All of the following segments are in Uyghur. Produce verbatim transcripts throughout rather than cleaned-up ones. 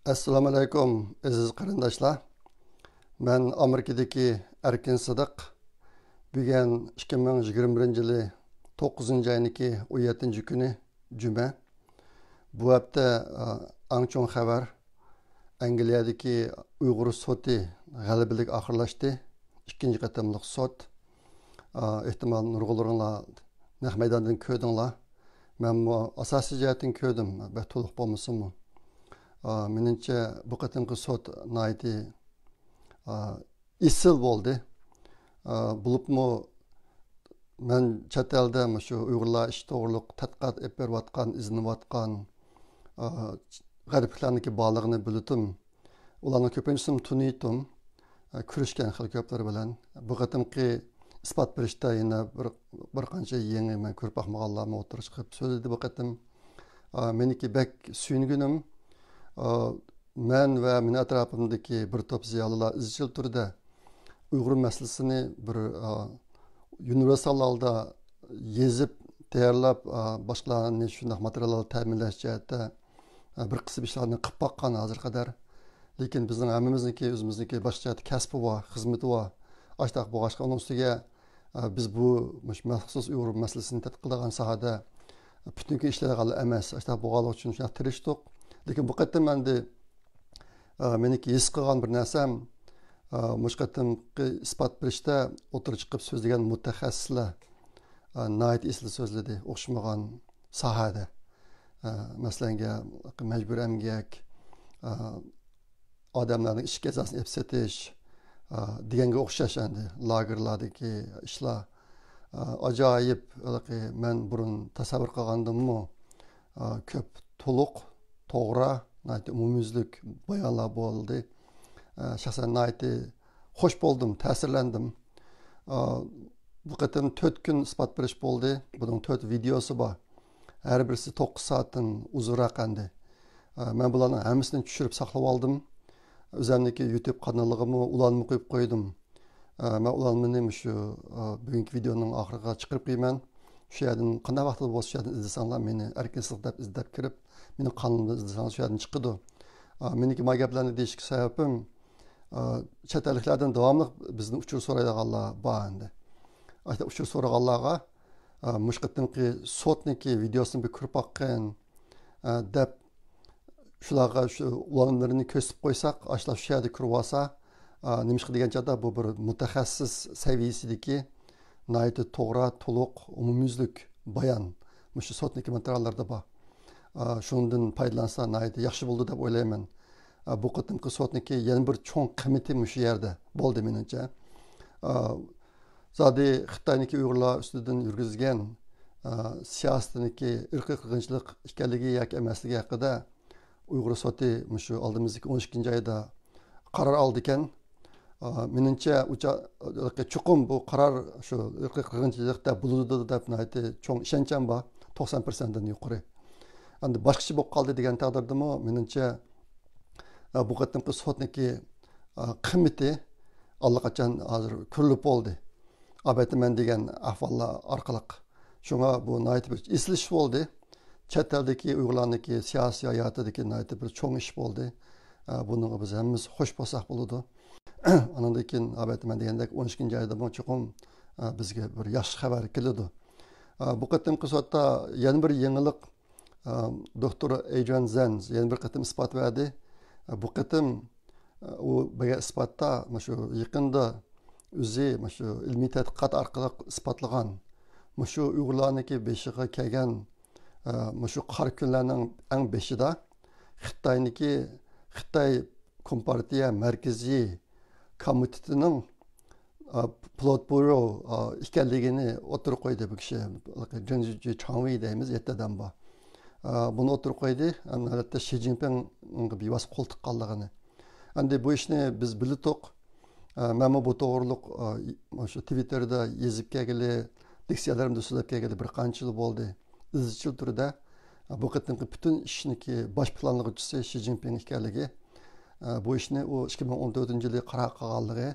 ئەسسالامۇ ئەلەيكۇم، ئەزىز قېرىنداشلار. مەن ئامېرىكىدىكى ئەركىن سىدىق. بۈگۈن ئىككى مىڭ يىگىرمە بىرىنچى يىلى توققۇزىنچى ئاينىڭكى ئون يەتتىنچى كۈنى، جۈمە. بۇ ھەپتە، ئا، ئەڭ چوڭ خەۋەر، ئەنگلىيەدىكى ئۇيغۇر سوتى غەلىبىلىك ئاخىرلاشتى. ئىككىنچى قېتىملىق سوت. ئا، ئېھتىمال نۇرغۇنلىرىڭلار نەق مەيداندىن كۆردۈڭلار. مەنمۇ ئاساسىي جەھەتتىن كۆردۈم، بەك تولۇق بولمىسىمۇ. ئا، مېنىڭچە، بۇ قېتىمقى سوت ناھايىتى، ئا، ئېسىل بولدى. ئا، بولۇپمۇ مەن چەت ئەلدە مۇشۇ ئۇيغۇرلار ئىشى توغرۇلۇق تەتقىقات ئېلىپ بېرىۋاتقان، ئىزدىنىۋاتقان، ئا، غەربلىكلەرنىڭكى بارلىقىنى بىلىتتىم. ئۇلارنىڭ كۆپىنچىسىنى تونۇيتتۇم. ئە، كۆرۈشكەن خېلى كۆپلىرى بىلەن. بۇ قېتىمقى ئىسپات بېرىشتە يەنە بىر، بىر قانچە يېڭى، مەن كۆرۈپ باقمىغانلارمۇ ئوتتۇرىغا چىقىپ سۆزلىدى بۇ قېتىم. ئا، مېنىڭكى بەك سۆيۈنگىنىم، ئا، مەن ۋە مېنىڭ ئەتراپىمدىكى بىر توپ زىيالىيلار ئىزچىل تۈردە ئۇيغۇر مەسىلىسىنى بىر، ئا، ئۇنىۋېرسال ھالدا يېزىپ، تەييارلاپ، ئا، باشقىلارنى شۇنداق ماتېرىياللار تەمىنلەش جەھەتتە، ئا، بىر قىسىم ئىشلارنى قىلىپ باققان ھازىرغا قەدەر. لېكىن بىزنىڭ ھەممىمىزنىڭكى ئۆزىمىزنىڭكى باشقا جەھەتتە كەسپى بار، خىزمىتى بار. ئاشتاق بولغاچقا ئۇنىڭ ئۈستىگە، ئا، بىز بۇ مۇشۇ مەخسۇس ئۇيغۇر مەسىلىسىنى تەتقىق قىلىدىغان ساھەدە پۈتۈن كۈن ئىشلەيدىغانلار ئەمەس. ئاشتاق بولغانلىقى ئۈچۈن شۇنداق تىرىشتۇق. لېكىن بۇ قېتىم ئەمدى ئا، مېنىڭكى ھېس قىلغان بىر نەرسەم، ئا، مۇشۇ قېتىمقى ئىسپات بېرىشتە ئوتتۇرىغا چىقىپ سۆزلىگەن مۇتەخەسسىسلەر، ئا، ناھايىتى ئېسىل سۆزلىدى. ئوخشىمىغان ساھەدە، ئا، مەسىلەنگە، مەجبۇرىي ئەمگەك، ئا، ئادەملەرنىڭ ئىشىك ئەزاسىنى ئېلىپ سېتىش، ئا، دېگەنگە ئوخشاش ئەمدى لاگېرلاردىكى ئىشلار. ئا، ئاجايىپ، ھېلىقى مەن بۇرۇن تەسەۋۋۇر قىلغاندىنمۇ، ئا، كۆپ، تولۇق، توغرا، ناھايىتى ئومۇميۈزلۈك بايانلار بولدى. ئا، شەخسەن ناھايىتى خوش بولدۇم، تەسىرلەندىم. ئا، بۇ قېتىم تۆت كۈن ئىسپات بېرىش بولدى. بۇنىڭ تۆت ۋىدېئوسى بار. ھەر بىرسى توققۇز سائەتتىن ئۇزۇنراق ئەمدى. ئا، مەن بۇلارنىڭ ھەممىسىنى چۈشۈرۈپ ساقلىۋالدىم. ئۆزەمنىڭكى يۇتۇب قانىلىغىمۇ ئۇلارنىمۇ قويۇپ قويدۇم. ئە، مەن ئۇلارنى مۇشۇ، ئە، بۈگۈنكى ۋىدېئونىڭ ئاخىرىغا چىقىرىپ قويىمەن. شۇ يەردىن قانداق ۋاقىتتا بولسا شۇ يەردىن ئىزدىسەڭلار، مېنى ئەركىن سىدىق دەپ ئىزدەپ كىرىپ، مېنىڭ قانىلىمدىن ئىزدىسەڭلار شۇ يەردىن چىقىدۇ. ئە، مېنىڭكى ما گەپلەرنى دېيىشكە سەۋەبىم، ئە، چەت ئەللىكلەردىن داۋاملىق بىزدىن ئۇچۇر سورايدىغانلار بار ئەمدى. ئاشۇنداق ئۇچۇر سورىغانلارغا، ئە، مۇشۇ قېتىمقى سوتنىڭكى ۋىدېئوسىنى بىر كۆرۈپ باققىن، ئە، دەپ شۇلارغا شۇ ئۇلانمىلىرىنى كۆرسىتىپ قويساق، ئاشۇلار شۇ يەردە كۆرۈۋالسا، ئا، نېمىشقا دېگەن چاغدا بۇ بىر مۇتەخەسسىس سەۋىيەسىدىكى ناھايىتى توغرا، تولۇق، ئومۇميۈزلۈك بايان مۇشۇ سوتنىڭكى ماتېرىياللىرىدا بار. ئا، شۇنىڭدىن پايدىلانسا ناھايىتى ياخشى بولىدۇ دەپ ئويلايمەن. ئا، بۇ قېتىمقى سوتنىڭكى يەنە بىر چوڭ قىممىتى مۇشۇ يەردە بولدى مېنىڭچە. ئا، زادى خىتاينىڭكى ئۇيغۇرلار ئۈستىدىن يۈرگۈزگەن، ئا، سىياسىتىنىڭكى ئىرقىي قىرغىنچىلىق ئىكەنلىكى ياكى ئەمەسلىكى ھەققىدە ئۇيغۇر سوتى مۇشۇ ئالدىمىزدىكى ئون ئىككىنچى ئايدا قارار ئالىدىكەن. ئا، مېنىڭچە، ئۇ چا-، چوقۇم بۇ قارار شۇ ئىرقىي قىرغىنچىلىق دەپ بولىدۇ دەپ ناھايىتى چوڭ ئىشەنچىم بار، توقسان پىرسەنتتىن يۇقىرى. ئەمدى باشقىچە بولۇپ قالدى دېگەن تەقدىردىمۇ، مېنىڭچە، ئا، بۇ قېتىمقى سوتنىڭكى، ئا، قىممىتى ئاللىقاچان ھازىر كۆرۈلۈپ بولدى. ئاۋەتە مەن دېگەن ئەھۋاللار ئارقىلىق. شۇڭا بۇ ناھايىتى بىر ئېسىل ئىش بولدى. چەت ئەلدىكى ئۇيغۇرلارنىڭكى سىياسىي ھاياتىدىكى ناھايىتى بىر چوڭ ئىش بولدى. ئە، بۇنىڭغا بىز ھەممىمىز خوش بولساق بولىدۇ. ئانىڭدىن كېيىن، ئەلۋەتتە، مەن دېگەندەك، ئون ئىككىنچى ئايدىمۇ چوقۇم، ئە، بىزگە بىر ياخشى خەۋەر كېلىدۇ. ئە، بۇ قېتىمقى سوتتا يەنە بىر يېڭىلىق، ئە، دوكتور ئېيدرىيان زېنز يەنە بىر قېتىم ئىسپات بەردى. ئە، بۇ قېتىم، ئە، ئۇ بەرگەن ئىسپاتتا مۇشۇ يېقىندا ئۆزى مۇشۇ ئىلمىي تەتقىقات ئارقىلىق ئىسپاتلىغان، مۇشۇ ئۇيغۇرلارنىڭكى بېشىغا كەلگەن، ئە، مۇشۇ قارا كۈنلەرنىڭ ئەڭ بېشىدا خىتاينىڭكى، خىتاي كومپارتىيە مەركىزىي كومىتېتىنىڭ، ئە، پولىتبيۇرو، ئە، ئىكەنلىكىنى ئوتتۇرىغا قويدى بۇ كىشى. جېڭ جى چاڭۋېي دەيمىز، يەتتە ئادەم بار. ئە، بۇنى ئوتتۇرىغا قويدى. ئەمدى ئالبەتتە شى جىنپىڭغا بىۋاسىتە قول تىققانلىقىنى. ئەمدى بۇ ئىشنى بىز بىلدۇق. ئە، مەنمۇ بۇ توغرۇلۇق، ئە، شۇ تىۋىتتېردا يېزىپ كەلگىلى، لېكسىيەلىرىمدە سۆزلەپ كەلگىلى بىر قانچە يىل بولدى. ئىزچىل تۈردە، ئە، بۇ قېتىمقى پۈتۈن ئىشنىڭكى باش پىلانلىغۇچىسى شى جىنپىڭ ئىكەنلىكى، ئە، بۇ ئىشنى ئۇ ئىككى مىڭ ئون تۆتىنچى يىلى قارار قىلغانلىقى،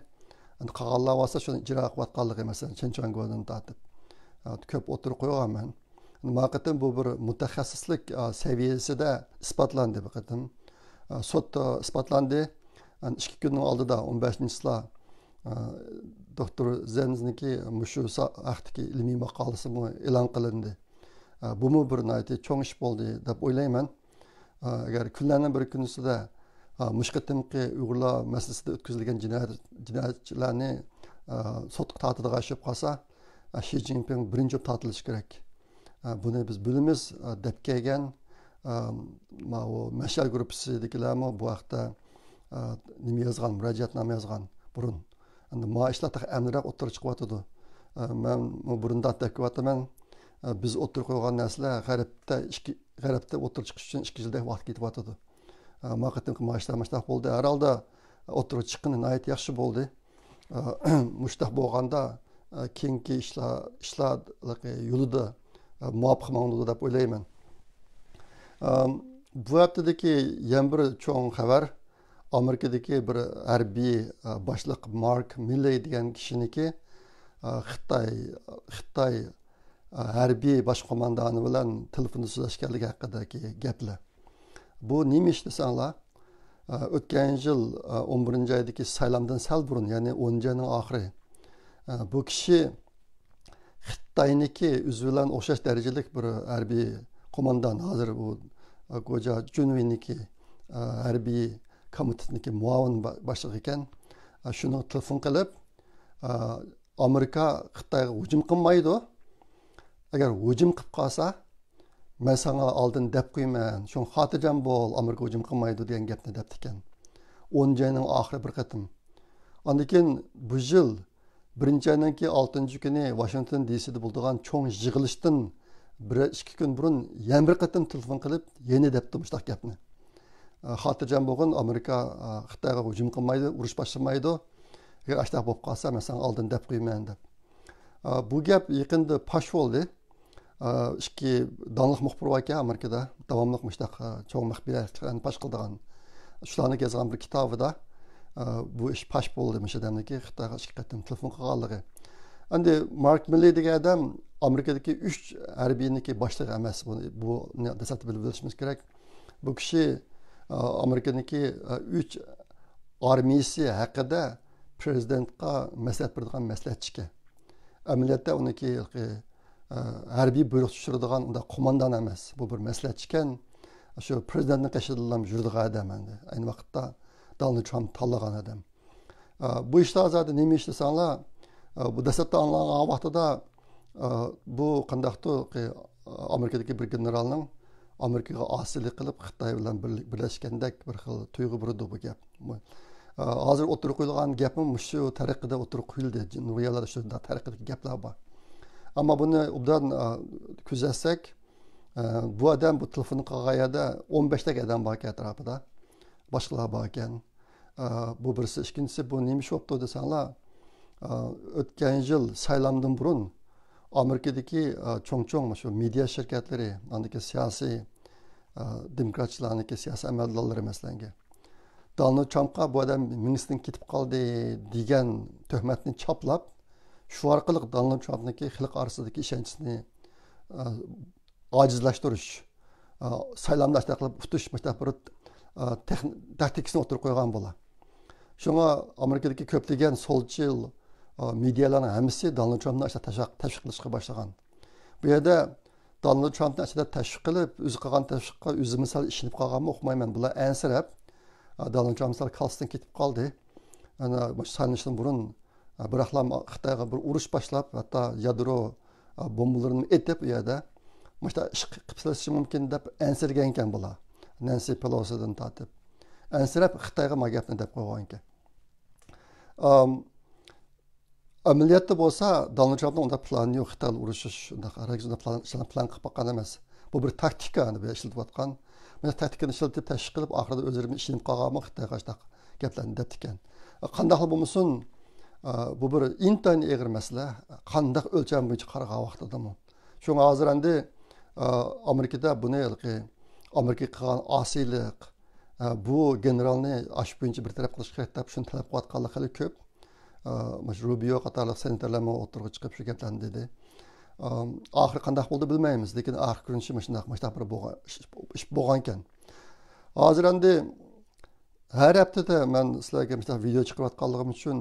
ئەمدى قالغانلار بولسا شۇنى ئىجرا قىلىۋاتقانلىقى، مەسىلەن، چېن چۈەنگودىن تارتىپ، ئە، كۆپ ئوتتۇرىغا قويغانمەن. ما قېتىم بۇ بىر مۇتەخەسسىسلىك، ئا، سەۋىيەسىدە ئىسپاتلاندى بۇ قېتىم. ئە، سوتتا ئىسپاتلاندى. ئەنە ئىككى كۈننىڭ ئالدىدا، ئون بەشىنچى چىسلا، ئە، دوكتور زېنزنىڭكى مۇشۇ سا-، ھەقتىكى ئىلمىي ماقالىسىمۇ ئېلان قىلىندى. ئە، بۇمۇ بىر ناھايىتى چوڭ ئىش بولدى دەپ ئويلايمەن. ئە، ئەگەر كۈنلەرنىڭ بىر كۈنىسىدە، ئە، مۇشۇ قېتىمقى ئۇيغۇرلار مەسىلىسىدە ئۆتكۈزۈلگەن جىنايەت-، جىنايەتچىلەرنى، ئە، سوتقا تارتىدىغان ئىش بولۇپ قالسا، ئە، شى جىنپىڭ بىرىنچى بولۇپ تارتىلىشى كېرەك. ئە، بۇنى بىز بىلىمىز، ئە، دەپ كەلگەن، ئە، ماۋۇ مەشئەل گۇرۇپپىسىدىكىلەرمۇ بۇ ھەقتە، ئە، نېمە يازغان، مۇراجىئەتنامە يازغان بۇرۇن. ئەمدى ما ئىشلار تېخى ئەمدىراق ئوتتۇرىغا چىقىۋاتىدۇ. ئە، مەن بۇرۇنداق دەپ كېلىۋاتىمەن. ئە، بىز ئوتتۇرىغا قويغان نەرسىلەر غەربتە ئىككى، غەربتە ئوتتۇرىغا چىقىش ئۈچۈن ئىككى يىلدەك ۋاقىت كېتىۋاتىدۇ. ئە، ما قېتىمقى ما ئىشلار مۇشۇنداق بولدى. ھەر ھالدا ئوتتۇرىغا چىققىنى ناھايىتى ياخشى بولدى. ئە، مۇشۇنداق بولغاندا، ئە، كېيىنكى ئىشلار، ئىشلار يولىدا، ئە، مۇۋاپىق ماڭىدۇ دەپ ئويلايمەن. ئە، بۇ ھەپتىدىكى يەنە بىر چوڭ خەۋەر، ئامېرىكىدىكى بىر ھەربىي، ئە، باشلىق مارك مىللېي دېگەن كىشىنىڭكى، ئە، خىتاي، خىتاي، ئە، ھەربىي باش قوماندانى بىلەن تېلېفوندا سۆزلەشكەنلىكى ھەققىدىكى گەپلەر. بۇ نېمە ئىش دېسەڭلار، ئە، ئۆتكەن يىل، ئە، ئون بىرىنچى ئايدىكى سايلامدىن سەل بۇرۇن، يەنى ئونىنچى ئاينىڭ ئاخىرى، ئە، بۇ كىشى خىتاينىڭكى ئۆزى بىلەن ئوخشاش دەرىجىلىك بىر ھەربىي قوماندان، ھازىر ئۇ، ئە، گوجيا جۈنۋېينىڭكى، ئە، ھەربىي كومىتېتنىڭكى مۇئاۋىن با-، باشلىقى ئىكەن. ئە، شۇنىڭغا تېلېفون قىلىپ، ئە، ئامېرىكا خىتايغا ھۇجۇم قىلمايدۇ. ئەگەر ھۇجۇم قىلىپ قالسا، مەن ساڭا ئالدىن دەپ قويىمەن، شۇڭا خاتىرجەم بول، ئامېرىكا ھۇجۇم قىلمايدۇ دېگەن گەپنى دەپتىكەن. ئونىنچى ئاينىڭ ئاخىرى بىر قېتىم. ئاندىن كېيىن بۇ يىل بىرىنچى ئاينىڭكى ئالتىنچى كۈنى ۋاشىنگتون دى سىدا بولىدىغان چوڭ يىغىلىشتىن بىر، ئىككى كۈن بۇرۇن يەنە بىر قېتىم تېلېفون قىلىپ، يەنە دەپتۇ مۇشۇنداق گەپنى. ئە، خاتىرجەم بولغىن، ئامېرىكا، ئە، خىتايغا ھۇجۇم قىلمايدۇ، ئۇرۇش باشلىمايدۇ. ئەگەر ئاشۇنداق بولۇپ قالسا، مەن ساڭا ئالدىن دەپ قويىمەن دەپ. ئە، بۇ گەپ يېقىندا پاش بولدى. ئە، ئىككى داڭلىق مۇخبىر باركەن ئامېرىكىدا، داۋاملىق مۇشۇنداق، ئە، چوڭ مەخپىيەتلەرنى پاش قىلىدىغان. شۇلارنى يازغان بىر كىتابىدا، ئە، بۇ ئىش پاش بولدى، مۇشۇ ئادەمنىڭكى خىتايغا ئىككى قېتىم تېلېفون قىلغانلىقى. ئەمدى مارك مىللېي دېگەن ئادەم ئامېرىكىدىكى ئۈچ ھەربىينىڭكى باشلىقى ئەمەس. بۇنى، بۇنى دەسلەپتە بىلىپ ئېلىشىمىز كېرەك. بۇ كىشى، ئە، ئامېرىكىنىڭكى، ئە، ئۈچ ئارمىيىسى ھەققىدە پرېزىدېنتقا مەسلىھەت بېرىدىغان مەسلىھەتچى ئىكەن. ئەمەلىيەتتە ئۇنىڭكى، ئە، ھەربىي بۇيرۇق چۈشۈرىدىغان ئۇنداق قوماندان ئەمەس. بۇ بىر مەسلىھەتچى ئىكەن. شۇ پرېزىدېنتنىڭ قېشىدىلا يۈرىدىغان ئادەم ئەمدى. ئەينى ۋاقىتتا دونالد ترامپ تاللىغان ئادەم. ئە، بۇ ئىشلار زادى نېمە ئىش دېسەڭلار، ئە، بۇ دەسلەپتە ئاڭلانغان ۋاقتىدا، ئە، بۇ قانداقتۇ، ئامېرىكىدىكى بىر گېنېرالنىڭ ئامېرىكىغا ئاسىيلىق قىلىپ، خىتاي بىلەن بىرلىك-، بىرلەشكەندەك بىر خىل تۇيغۇ بېرىدۇ بۇ گەپ. ئە، ھازىر ئوتتۇرىغا قويۇلغان گەپمۇ مۇشۇ تەرىقىدە ئوتتۇرىغا قويۇلدى. نۇرغۇن يەرلەردە شۇ تەرىقىدىكى گەپلەر بار. ئەمما بۇنى ئوبدان، ئە، كۆزەتسەك، ئە، بۇ ئادەم بۇ تېلېفون قىلغان يەردە ئون بەشتەك ئادەم باركەن ئەتراپىدا. باشقىلار باركەن. ئە، بۇ بىرسى. ئىككىنچىسى، بۇ نېمە ئىش بوپتۇ دېسەڭلار، ئە، ئۆتكەن يىل سايلامدىن بۇرۇن ئامېرىكىدىكى، ئە، چوڭ-چوڭ شۇ مېدىيا شىركەتلىرى، ئاندىكى سىياسىي، ئە، دېموكراتچىلارنىڭكى سىياسىي ئەمەلدارلىرى، مەسىلەن، دونالد ترامپقا بۇ ئادەم مېڭىسىدىن كېتىپ قالدى دېگەن تۆھمەتنى چاپلاپ، شۇ ئارقىلىق دونالد ترامپنىڭكى خەلق ئارىسىدىكى ئىشەنچىسىنى، ئە، ئاجىزلاشتۇرۇش، ئە، سايلامدا ئاشۇنداق قىلىپ ئۇتۇش، مۇشۇنداق بىر، ئە، تېخ-، تاكتىكىسىنى ئوتتۇرىغا قويغان بۇلار. شۇڭا ئامېرىكىدىكى كۆپلىگەن سولچىل، ئە، مېدىيالارنىڭ ھەممىسى دونالد ترامپنى ئاشۇنداق تەشۋىق، تەشۋىق قىلىشقا باشلىغان. بۇ يەردە دونالد ترامپنى ئاشۇنداق تەشۋىق قىلىپ، ئۆزى قىلغان تەشۋىققا ئۆزىمۇ سەل ئىشىنىپ قالغانمۇ ئۇقمايمەن. بۇلار ئەنسىرەپ، ئە، دونالد ترامپ سەل كاللىسىدىن كېتىپ قالدى. ئەنە مۇشۇ سايلىنىشتىن بۇرۇن، ئە، بىراقلا خىتايغا بىر ئۇرۇش باشلاپ، ھەتتا يادرو، ئە، بومبىلىرىنى ئېتىپ، ئۇ يەردە مۇشۇنداق ئىش قىلىپ سېلىشى مۇمكىن دەپ ئەنسىرىگەنكەن بۇلار. نەنسى پېلوسىدىن تارتىپ. ئەنسىرەپ خىتايغا ما گەپنى دەپ قويغانكەن. ئام، ئەمەلىيەتتە بولسا، دونالد ترامپنىڭ ئۇنداق پىلانى يوق، خىتاي بىلەن ئۇرۇشۇش، ئۇنداق ھەرگىز ئۇنداق پىلان، پىلان قىلىپ باققان ئەمەس. بۇ بىر تاكتىكا، ئەنە بۇ ئىشلىتىۋاتقان. مانا تاكتىكىنى ئىشلىتىپ، تەشۋىق قىلىپ، ئاخىرىدا ئۆزلىرىمۇ ئىشىنىپ قالغانمۇ خىتايغا ئاشۇنداق گەپلەرنى دەپتىكەن. قانداقلا بولمىسۇن، بۇ بىر ئىنتايىن ئېغىر مەسىلە. قانداق ئۆلچەم بويىچە قارىغان ۋاقتىدىمۇ. شۇڭا ھازىر ئەمدى، ئامېرىكىدا بۇنى ھېلىقى ئامېرىكا قىلغان ئاسىيلىق، بۇ گېنېرالنى ئاشۇ بويىچە بىر تەرەپ قىلىش كېرەك دەپ شۇنى تەلەپ قىلىۋاتقانلار خېلى كۆپ. ئە، مۇشۇ روبىيو قاتارلىق سېناتورلارمۇ ئوتتۇرىغا چىقىپ شۇ گەپلەرنى دېدى. ئە، ئاخىرى قانداق بولدى بىلمەيمىز، لېكىن ئاخىر كۆرۈنۈشى مۇشۇنداق، مۇشۇنداق بىر بولغان، ئىش، ئىش بولغانىكەن. ھازىر ئەمدى، ھەر ھەپتىدە مەن سىلەرگە مۇشۇنداق ۋىدېئو چىقىرىۋاتقانلىقىم ئۈچۈن،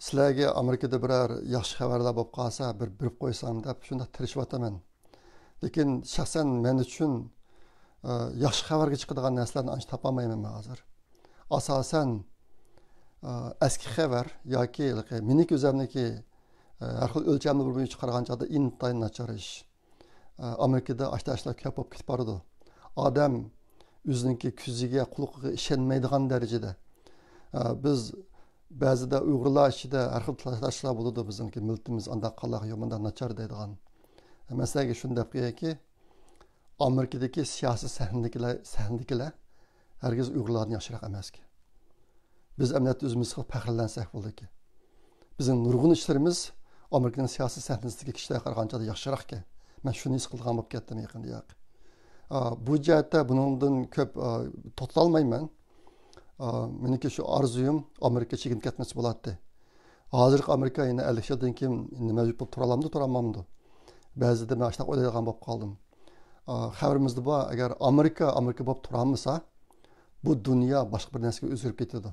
سىلەرگە ئامېرىكىدا بىرەر ياخشى خەۋەرلەر بولۇپ قالسا، بىر بېرىپ قويسام دەپ شۇنداق تىرىشىۋاتىمەن. لېكىن شەخسەن مەن ئۈچۈن، ئە، ياخشى خەۋەرگە چىقىدىغان نەرسىلەرنى ئانچە تاپالمايمەن مەن ھازىر. ئاساسەن، ئە، ئەسكى خەۋەر ياكى ھېلىقى مېنىڭكى ئۆزەمنىڭكى، ئە، ھەر خىل ئۆلچەملەر بويىچە قارىغان چاغدا ئىنتايىن ناچار ئىش. ئامېرىكىدا ئاشتا ئاشتا كۆپ بولۇپ كېتىپ بارىدۇ. ئادەم ئۆزىنىڭكى كۆزىگە، قۇلىقىغا ئىشەنمەيدىغان دەرىجىدە. بىز بەزىدە ئۇيغۇرلار ئىچىدە ھەر خىل تاشلاشلار بولىدۇ، بىزنىڭكى مىللىتىمىز ئانداق قالاق يا مۇنداق ناچار دەيدىغان. مەن سىلەرگە شۇنى دەپ قويايكى، ئامېرىكىدىكى سىياسىي سەھنىدىكىلەر، سەھنىدىكىلەر ھەرگىز ئۇيغۇرلاردىن ياخشىراق ئەمەسكەن. بىز ئەمەلىيەتتە ئۆزىمىز قىلىپ پەخىرلەنسەك بولىدىكەن. بىزنىڭ نۇرغۇن ئىشلىرىمىز ئامېرىكىنىڭ سىياسىي سەھنىسىدىكى كىشىلەرگە قارىغاندا ياخشىراقكەن. مەن شۇنى ھېس قىلىدىغان بولۇپ كەتتىم يېقىندا. ئا، بۇ جەھەتتە بۇنىڭدىن كۆپ، ئا، توختالمايمەن. ئا، مېنىڭكى شۇ ئارزۇيۇم ئامېرىكا چېكىنىپ كەتمىسە بولاتتى. ھازىرقى ئامېرىكا يەنە ئەللىك يىلدىن كېيىن نېمە بولۇپ تۇرالامدۇ، تۇرالمامدۇ؟ بەزىدە مەن ئاشۇنداق ئويلايدىغان بولۇپ قالدىم. ئا، خەۋىرىمىزدە بار، ئەگەر ئامېرىكا ئامېرىكا بولۇپ تۇرالمىسا، بۇ دۇنيا باشقا بىر نەرسىگە ئۆزگىرىپ كېتىدۇ.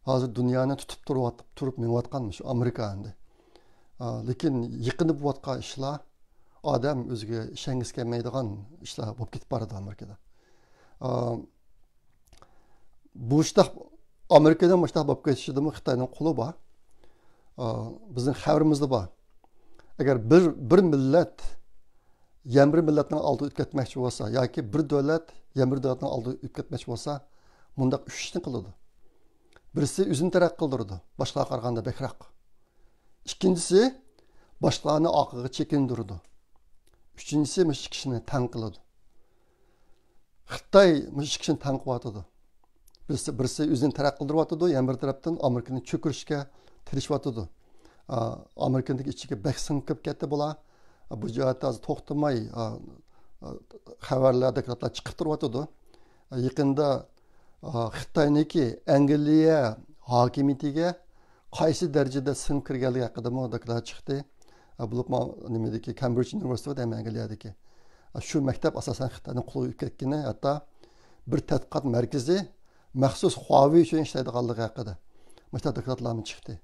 ھازىر دۇنيانى تۇتۇپ تۇرۇۋاتىپ، تۇرۇپ مېڭىۋاتقان شۇ ئامېرىكا ئەمدى. ئا، لېكىن يېقىندا بولۇۋاتقان ئىشلار ئادەم ئۆزىگە ئىشەنگۈسى كەلمەيدىغان ئىشلار بولۇپ كېتىپ بارىدۇ ئامېرىكىدا. ئا، بۇ شۇنداق ئامېرىكىنىڭ مۇشۇنداق بولۇپ كېتىشىدىمۇ خىتاينىڭ قولى بار. ئا، بىزنىڭ خەۋىرىمىزدە بار. ئەگەر بىر، بىر مىللەت يەنە بىر مىللەتنىڭ ئالدىغا ئۆتۈپ كەتمەكچى بولسا ياكى بىر دۆلەت يەنە بىر دۆلەتنىڭ ئالدىغا ئۆتۈپ كەتمەكچى بولسا، مۇنداق ئۈچ ئىشنى قىلىدۇ. بىرسى ئۆزىنى تەرەققىي قىلدۇرىدۇ، باشقىلارغا قارىغاندا بەكرەك. ئىككىنچىسى، باشقىلارنى ئارقىغا چېكىندۈرىدۇ. ئۈچىنچىسى، مۇشۇ ئىككى ئىشنى تەڭ قىلىدۇ. خىتاي مۇشۇ ئىككى ئىشنى تەڭ قىلىۋاتىدۇ. بىرسى، بىرسى ئۆزىنى تەرەققىي قىلدۇرۇۋاتىدۇ، يەنە بىر تەرەپتىن ئامېرىكىنى چۆكۈرۈشكە تىرىشىۋاتىدۇ. ئا، ئامېرىكىنىڭ ئىچىگە بەك سىڭىپ كىرىپ كەتتى بۇلار. بۇ جەھەتتە ھازىر توختىماي، ئا، ئا، خەۋەرلەر، دوكلاتلار چىقىپ تۇرۇۋاتىدۇ. يېقىندا، ئا، خىتاينىڭكى ئەنگلىيە ھاكىمىيىتىگە قايسى دەرىجىدە سىڭىپ كىرگەنلىكى ھەققىدىمۇ دوكلات چىقتى. ئا، بولۇپمۇ نېمىدىكى، كەمبرىج ئۇنىۋېرسىتېتى دەيمەن ئەنگلىيەدىكى. ئا، شۇ مەكتەپ ئاساسەن خىتاينىڭ قولىغا ئۆتۈپ كەتكىنى، ھەتتا بىر تەتقىقات مەركىزى مەخسۇس خۇاۋېي ئۈچۈن ئىشلەيدىغانلىقى ھەققىدە مۇشۇنداق دوكلاتلارمۇ چىقتى.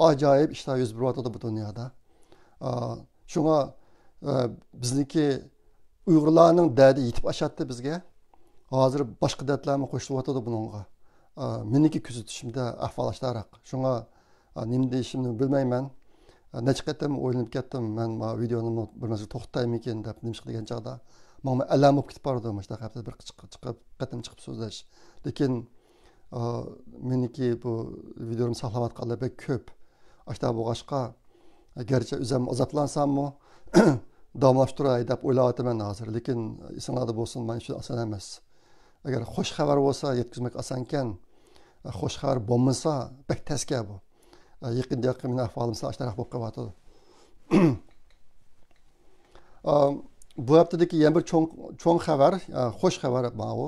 ئاجايىپ ئىشلار يۈز بېرىۋاتىدۇ بۇ دۇنيادا. ئا، شۇڭا، ئە، بىزنىڭكى ئۇيغۇرلارنىڭ دەردى يېتىپ ئاشاتتى بىزگە. ھازىر باشقا دەردلەرمۇ قوشۇلۇۋاتىدۇ بۇنىڭغا. ئا، مېنىڭكى كۆزىتىشىمدە ئەھۋال ئاشۇنداقراق. شۇڭا، ئا، نېمە دېيىشىمنى بىلمەيمەن. ئا، نەچچە قېتىم ئويلىنىپ كەتتىم، مەن ما ۋىدېونىمۇ بىر مەزگىل توختىتايمىكىن دەپ، نېمىشقا دېگەن چاغدا ماڭا ئەلەم بولۇپ كېتىپ بارىدۇ، مۇشۇنداق ھەپتىدە بىر چىق-، چىقىپ، قېتىم چىقىپ سۆزلەش. لېكىن ئا، مېنىڭكى بۇ ۋىدېونى ساقلاۋاتقانلار بەك كۆپ. ئاشۇنداق بولغاچقا، گەرچە ئۆزۈم ئازابلانساممۇ، داۋاملاشتۇراي دەپ ئويلاۋاتىمەن ھازىر. لېكىن ئېسىڭلاردا بولسۇن، مانا شۇ ئاسان ئەمەس. ئەگەر خوش خەۋەر بولسا، يەتكۈزمەك ئاسانكەن. خوش خەۋەر بولمىسا، بەك تەسكە بۇ. يېقىندا يېقىن مېنىڭ ئەھۋالىم سەل ئاشۇنداقراق بولۇپ قېلىۋاتىدۇ. ئا، بۇ ھەپتىدىكى يەنە بىر چوڭ، چوڭ خەۋەر، ئا، خوش خەۋەر ماۋۇ.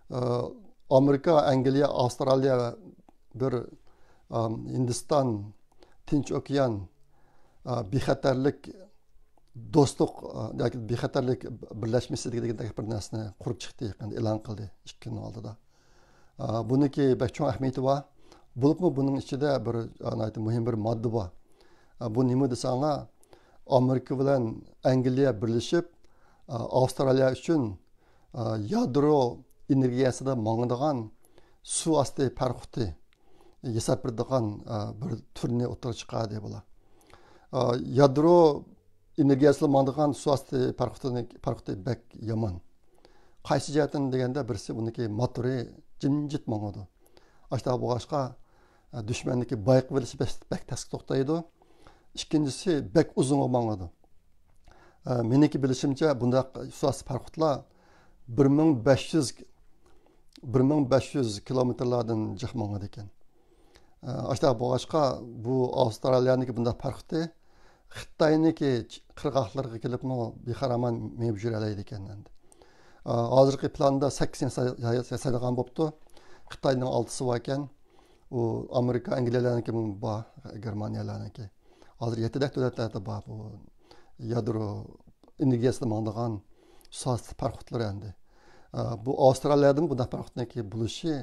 ئا، ئامېرىكا، ئەنگلىيە، ئاۋسترالىيە بىر، ئا، ھىندىستان، تىنچ ئوكيان، ئا، بىخەتەرلىك، دوستلۇق، ئا، ياكى بىخەتەرلىك بىرلەشمىسى دېگەندەك بىر نەرسىنى قۇرۇپ چىقتى، يېقىندا ئېلان قىلدى، ئىككى كۈننىڭ ئالدىدا. ئا، بۇنىڭكى بەك چوڭ ئەھمىيىتى بار. بولۇپمۇ بۇنىڭ ئىچىدە بىر، ئا، ناھايىتى مۇھىم بىر ماددا بار. ئا، بۇ نېمە دېسەڭلار، ئامېرىكا بىلەن ئەنگلىيە بىرلىشىپ، ئا، ئاۋسترالىيە ئۈچۈن، ئا، يادرو ئېنېرگىيەسىدە ماڭىدىغان سۇ ئاستى پاراخوتى ياساپ بېرىدىغان، ئا، بىر تۈرنى ئوتتۇرىغا چىقاردى بۇلار. ئا، يادرو ئېنېرگىيەسىدە ماڭىدىغان سۇ ئاستى پاراخوتىنى، پاراخوتى بەك يامان. قايسى جەھەتتىن دېگەندە، بىرسى، بۇنىڭكى موتورى جىمجىت ماڭىدۇ. ئاشۇنداق بولغاچقا، ئە، دۈشمەننىڭكى بايقىۋېلىشى بەك، بەك تەسكە توختايدۇ. ئىككىنچىسى، بەك ئۇزۇنغا ماڭىدۇ. ئە، مېنىڭكى بىلىشىمچە، بۇنداق سۇ ئاستى پاراخوتلار بىر مىڭ بەش يۈز، بىر مىڭ بەش يۈز كىلومېتىرلاردىن جىق ماڭىدىكەن. ئاشۇنداق بولغاچقا، بۇ ئاۋسترالىيەنىڭكى بۇنداق پاراخوتى خىتاينىڭكى قىرغاقلىرىغا كېلىپمۇ بىخارامان مېڭىپ يۈرەلەيدىكەن ئەمدى. ھازىرقى پىلاندا سەككىز ياسايدىغان بوپتۇ. خىتاينىڭ ئالتىسى باركەن. ئۇ ئامېرىكا، ئەنگلىيەلەرنىڭكى بار، گېرمانىيەلەرنىڭكى. ھازىر يەتتىدەك دۆلەتلەردە بار بۇ يادرو ئېنېرگىيەسىدە ماڭىدىغان سۇ ئاستى پاراخوتلىرى ئەمدى. ئە، بۇ ئاۋسترالىيەدىن بۇنداق پاراخوتنىڭكى بولۇشى،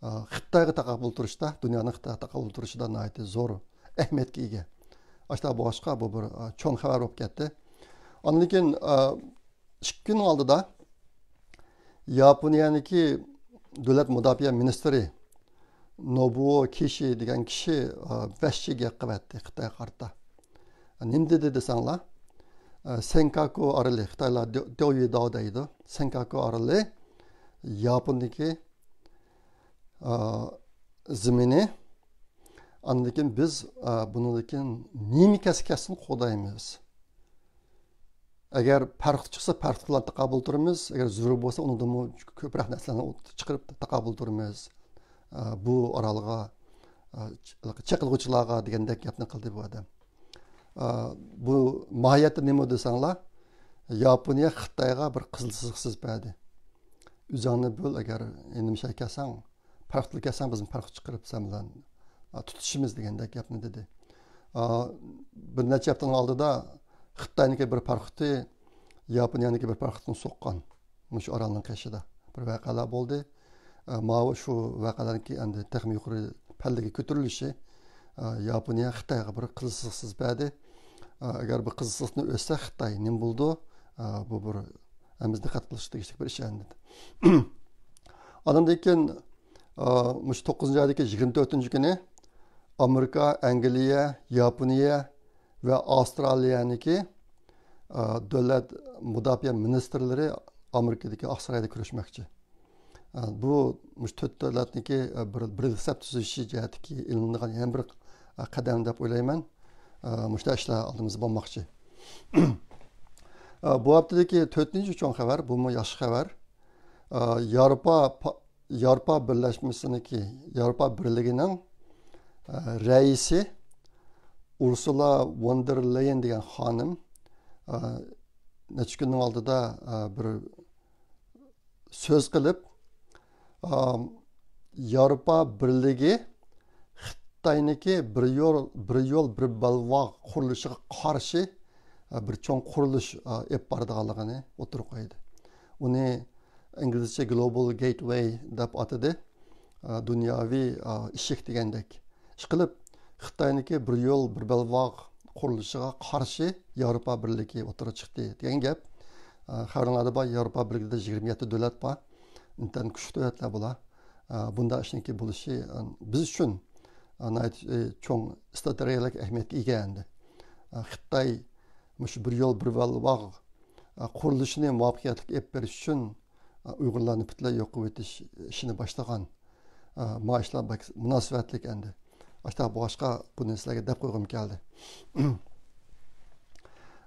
ئە، خىتايغا تاقابىل تۇرۇشتا، دۇنيانىڭ خىتايغا تاقابىل تۇرۇشىدا ناھايىتى زور ئەھمىيەتكە ئىگە. ئاشۇنداق بولغاچقا، بۇ بىر، ئە، چوڭ خەۋەر بولۇپ كەتتى. ئاندىن كېيىن، ئە، ئىككى كۈن ئالدىدا ياپونىيەنىڭكى دۆلەت مۇداپىئە مىنىستىرى نوبۇئو كىشى دېگەن كىشى، ئە، ۋەھشىي گەپ قىلىۋەتتى خىتايغا قارىتا. نېمە دېدى دېسەڭلار، ئە، سېنكاكۇ ئارىلى، خىتايلار ديو-، ديويۈداۋ دەيدۇ. سېنكاكۇ ئارىلى ياپوندىكى، ئە، زېمىنى. ئاندىن كېيىن بىز، ئە، بۇنىڭدىن كېيىن نېمە كەلسە كەلسۇن قوغدايمىز. ئەگەر پەرقلىق چىقسا، پەرقلىق بىلەن تاقابىل تۇرىمىز. ئەگەر زۆرۈر بولسا، ئۇنىڭدىنمۇ كۆپرەك نەرسىلەرنى چىقىرىپ تاقابىل تۇرىمىز. ئە، بۇ ئارالغا، ئە، چېقىلغۇچىلارغا دېگەندەك گەپنى قىلدى بۇ ئادەم. ئە، بۇ ماھىيەتتە نېمە دېسەڭلار، ياپونىيە خىتايغا بىر قىزىل سىزىق سىزىپ بەردى. ئۆزۈڭنى بىل، ئەگەر يېنىمىشقا كەلسەڭ، پەرقلىق كەلسەڭ، بىزمۇ پەرق چىقىرىپ سەن بىلەن، ئە، تۇتىشىمىز دېگەندەك گەپنى دېدى. ئە، بىر نەچچە ھەپتىنىڭ ئالدىدا خىتاينىڭكى بىر پاراخوتى ياپونىيەنىڭكى بىر پاراخوتىنى سوققان. مۇشۇ ئارالنىڭ قېشىدا بىر ۋەقەلەر بولدى. ئە، ماۋۇ شۇ ۋەقەلەرنىڭكى ئەمدى تېخىمۇ يۇقىرى پەللىگە كۆتۈرۈلۈشى، ئە، ياپونىيە خىتايغا بىر قىزىل سىزىق سىزىپ بەردى. ئە، ئەگەر بۇ قىزىل سىزىقنى ئۆتسە خىتاي نېمە بولىدۇ؟ ئە، بۇ بىر ھەممىمىز دىققەت قىلىشقا تېگىشلىك بىر ئىش ئەمدى. ئاندىن كېيىن، ئە، مۇشۇ توققۇزىنچى ئايدىكى يىگىرمە تۆتىنچى كۈنى ئامېرىكا، ئەنگلىيە، ياپونىيە ۋە ئاۋسترالىيەنىڭكى، ئە، دۆلەت مۇداپىئە مىنىستىرلىرى ئامېرىكىدىكى ئاقسارايدا كۆرۈشمەكچى. ئە، بۇ مۇشۇ تۆت دۆلەتنىڭكى، ئە، بىر، بىرلىكتە سەپ تۈزۈشى جەھەتتىكى ئېلىنىدىغان يەنە بىر، ئە، قەدەم دەپ ئويلايمەن. ئە، مۇشۇنداق ئىشلار ئالدىمىزدا بولماقچى. ئە، بۇ ھەپتىدىكى تۆتىنچى چوڭ خەۋەر، بۇمۇ ياخشى خەۋەر. ئە، ياۋروپا پا-، ياۋروپا بىرلەشمىسىنىڭكى، ياۋروپا بىرلىكىنىڭ، ئە، رەئىسى ئۇرسۇلا ۋون دېر لېيېن دېگەن خانىم، ئە، نەچچە كۈننىڭ ئالدىدا، ئە، بىر سۆز قىلىپ، ئە، ياۋروپا بىرلىكى خىتاينىڭكى بىر يول، بىر يول، بىر بەلباغ قۇرۇلۇشىغا قارشى، ئە، بىر چوڭ قۇرۇلۇش، ئە، ئېلىپ بارىدىغانلىقىنى ئوتتۇرىغا قويدى. ئۇنى ئىنگلىزچە گلوبال گېيتۋەي دەپ ئاتىدى. ئە، دۇنياۋى، ئە، ئىشىك دېگەندەك. ئىشقىلىپ، خىتاينىڭكى بىر يول، بىر بەلباغ قۇرۇلۇشىغا قارشى ياۋروپا بىرلىكى ئوتتۇرىغا چىقتى دېگەن گەپ. ئە، خەۋىرىڭلاردا بار، ياۋروپا بىرلىكىدە يىگىرمە يەتتە دۆلەت بار. ئىنتايىن كۈچلۈك دۆلەتلەر بۇلار. ئە، بۇنداق ئىشنىڭكى بولۇشى، ئە، بىز ئۈچۈن، ئە، ناھايىتى، ئە، چوڭ ئىستراتېگىيەلىك ئەھمىيەتكە ئىگە ئەمدى. ئە، خىتاي مۇشۇ بىر يول، بىر بەلباغ، ئە، قۇرۇلۇشىنى مۇۋەپپەقىيەتلىك ئېلىپ بېرىش ئۈچۈن، ئە، ئۇيغۇرلارنى پۈتۈنلەي يوق قىلىۋېتىش ئىشىنى باشلىغان. ئە، ما ئىشلار بەك مۇناسىۋەتلىك ئەمدى. ئاشۇنداق بولغاچقا، بۇنى سىلەرگە دەپ قويغۇم كەلدى.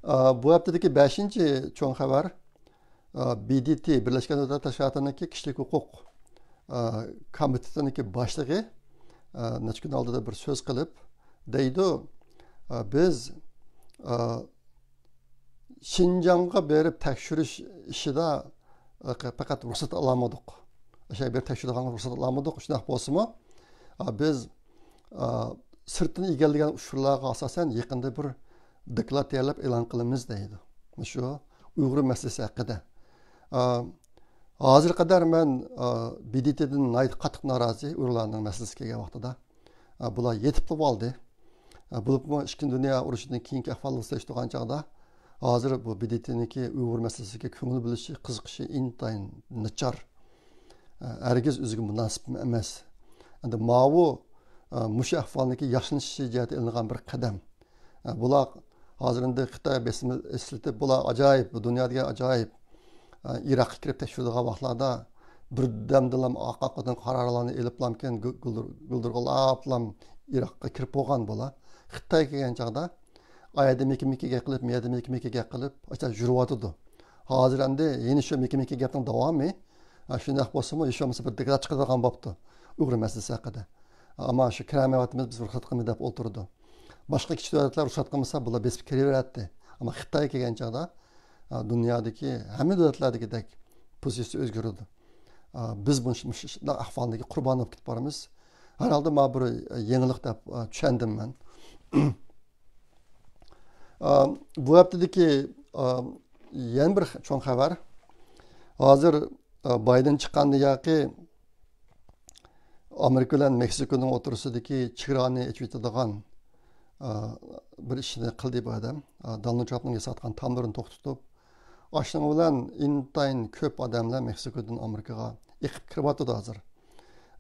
ئە، بۇ ھەپتىدىكى بەشىنچى چوڭ خەۋەر، ئە، بى دى تى، بىرلەشكەن دۆلەتلەر تەشكىلاتىنىڭكى كىشىلىك ھوقۇق، ئە، كومىتېتىنىڭكى باشلىقى، ئە، نەچچە كۈن ئالدىدا بىر سۆز قىلىپ، دەيدۇ، ئە، بىز، ئە، شىنجاڭغا بېرىپ تەكشۈرۈش ئىشىدا، ئە، پەقەت رۇخسەت ئالالمىدۇق. ئاشۇ يەرگە بېرىپ تەكشۈرىدىغان رۇخسەت ئالالمىدۇق. شۇنداق بولسىمۇ، ئە، بىز، ئە، سىرتتىن ئىگىلىگەن ئۇچۇرلارغا ئاساسەن يېقىندا بىر دوكلات تەييارلاپ ئېلان قىلىمىز دەيدۇ. مۇشۇ ئۇيغۇر مەسىلىسى ھەققىدە. ئە، ھازىرغا قەدەر مەن، ئە، بى دى تىدىن ناھايىتى قاتتىق نارازى ئۇيغۇرلارنىڭ مەسىلىسى كەلگەن ۋاقتىدا. ئە، بۇلار يېتىپلا بولدى. ئە، بولۇپمۇ ئىككىنچى دۇنيا ئۇرۇشىدىن كېيىنكى ئەھۋالنى سېلىشتۇرغان چاغدا، ھازىر بۇ بى دى تىنىڭكى ئۇيغۇر مەسىلىسىگە كۆڭۈل بۆلۈشى، قىزىقىشى ئىنتايىن ناچار. ئە، ھەرگىز ئۆزىگە مۇناسىپ ئەمەس. ئەمدى ماۋۇ، ئە، مۇشۇ ئەھۋالنىڭكى ياخشىلىنىشى جەھەتتە ئېلىنغان بىر قەدەم. ئە، بۇلار ھازىر ئەمدى خىتاي بېسىمى ئىشلىتىپ، بۇلار ئاجايىپ، بۇ دۇنيا دېگەن ئاجايىپ. ئە، ئىراققا كىرىپ تەكشۈرىدىغان ۋاقىتلاردا بىردەمدىلا ئارقا-ئارقىدىن قارارلارنى ئېلىپلامكەن، گۈ-، گۈلدۈر-، گۈلدۈرغىلاپلام ئىراققا كىرىپ بولغان بۇلار. خىتاي كەلگەن چاغدا ئايەردە مىكە-مىكە گەپ قىلىپ، مەيەردە مىكە-مىكە گەپ قىلىپ، ئاشۇنداق يۈرۈۋاتىدۇ. ھازىر ئەمدى يەنە شۇ مىكە-مىكە گەپنىڭ داۋامى. ئە، شۇنداق بولسىمۇ، ھېچ بولمىسا بىر دوكلات چىقىرىدىغان بوپتۇ ئۇيغۇر مەسىلىسى ھەققىدە. ئەمما شۇ كىرەلمەيۋاتىمىز، بىز رۇخسەت قىلمىدى دەپ ئولتۇرىدۇ. باشقا كىچىك دۆلەتلەر رۇخسەت قىلمىسا، بۇلار بېسىپ كىرىۋېرەتتى. ئەمما خىتاي كەلگەن چاغدا، ئا، دۇنيادىكى ھەممە دۆلەتلەردىكىدەك پوزىتسىيە ئۆزگىرىدۇ. ئا، بىز بۇ، مۇشۇنداق ئەھۋالدىكى قۇربان بولۇپ كېتىپ بارىمىز. ھەر ھالدا مانا بىر يېڭىلىق دەپ، ئا، چۈشەندىم مەن. ئا، بۇ ھەپتىدىكى، ئا، يەنە بىر چوڭ خەۋەر. ھازىر، بايدېن چىققاندىن كېيىن ئامېرىكا بىلەن مېكسىكونىڭ ئوتتۇرىسىدىكى چېگرانى ئېچىۋېتىدىغان، ئا، بىر ئىشنى قىلدى بۇ ئادەم. ئا، دونالد ترامپنىڭ ياساتقان تاملىرىنى توختىتىپ، ئاشۇنىڭ بىلەن ئىنتايىن كۆپ ئادەملەر مېكسىكودىن ئامېرىكىغا ئېقىپ كىرىۋاتىدۇ ھازىر.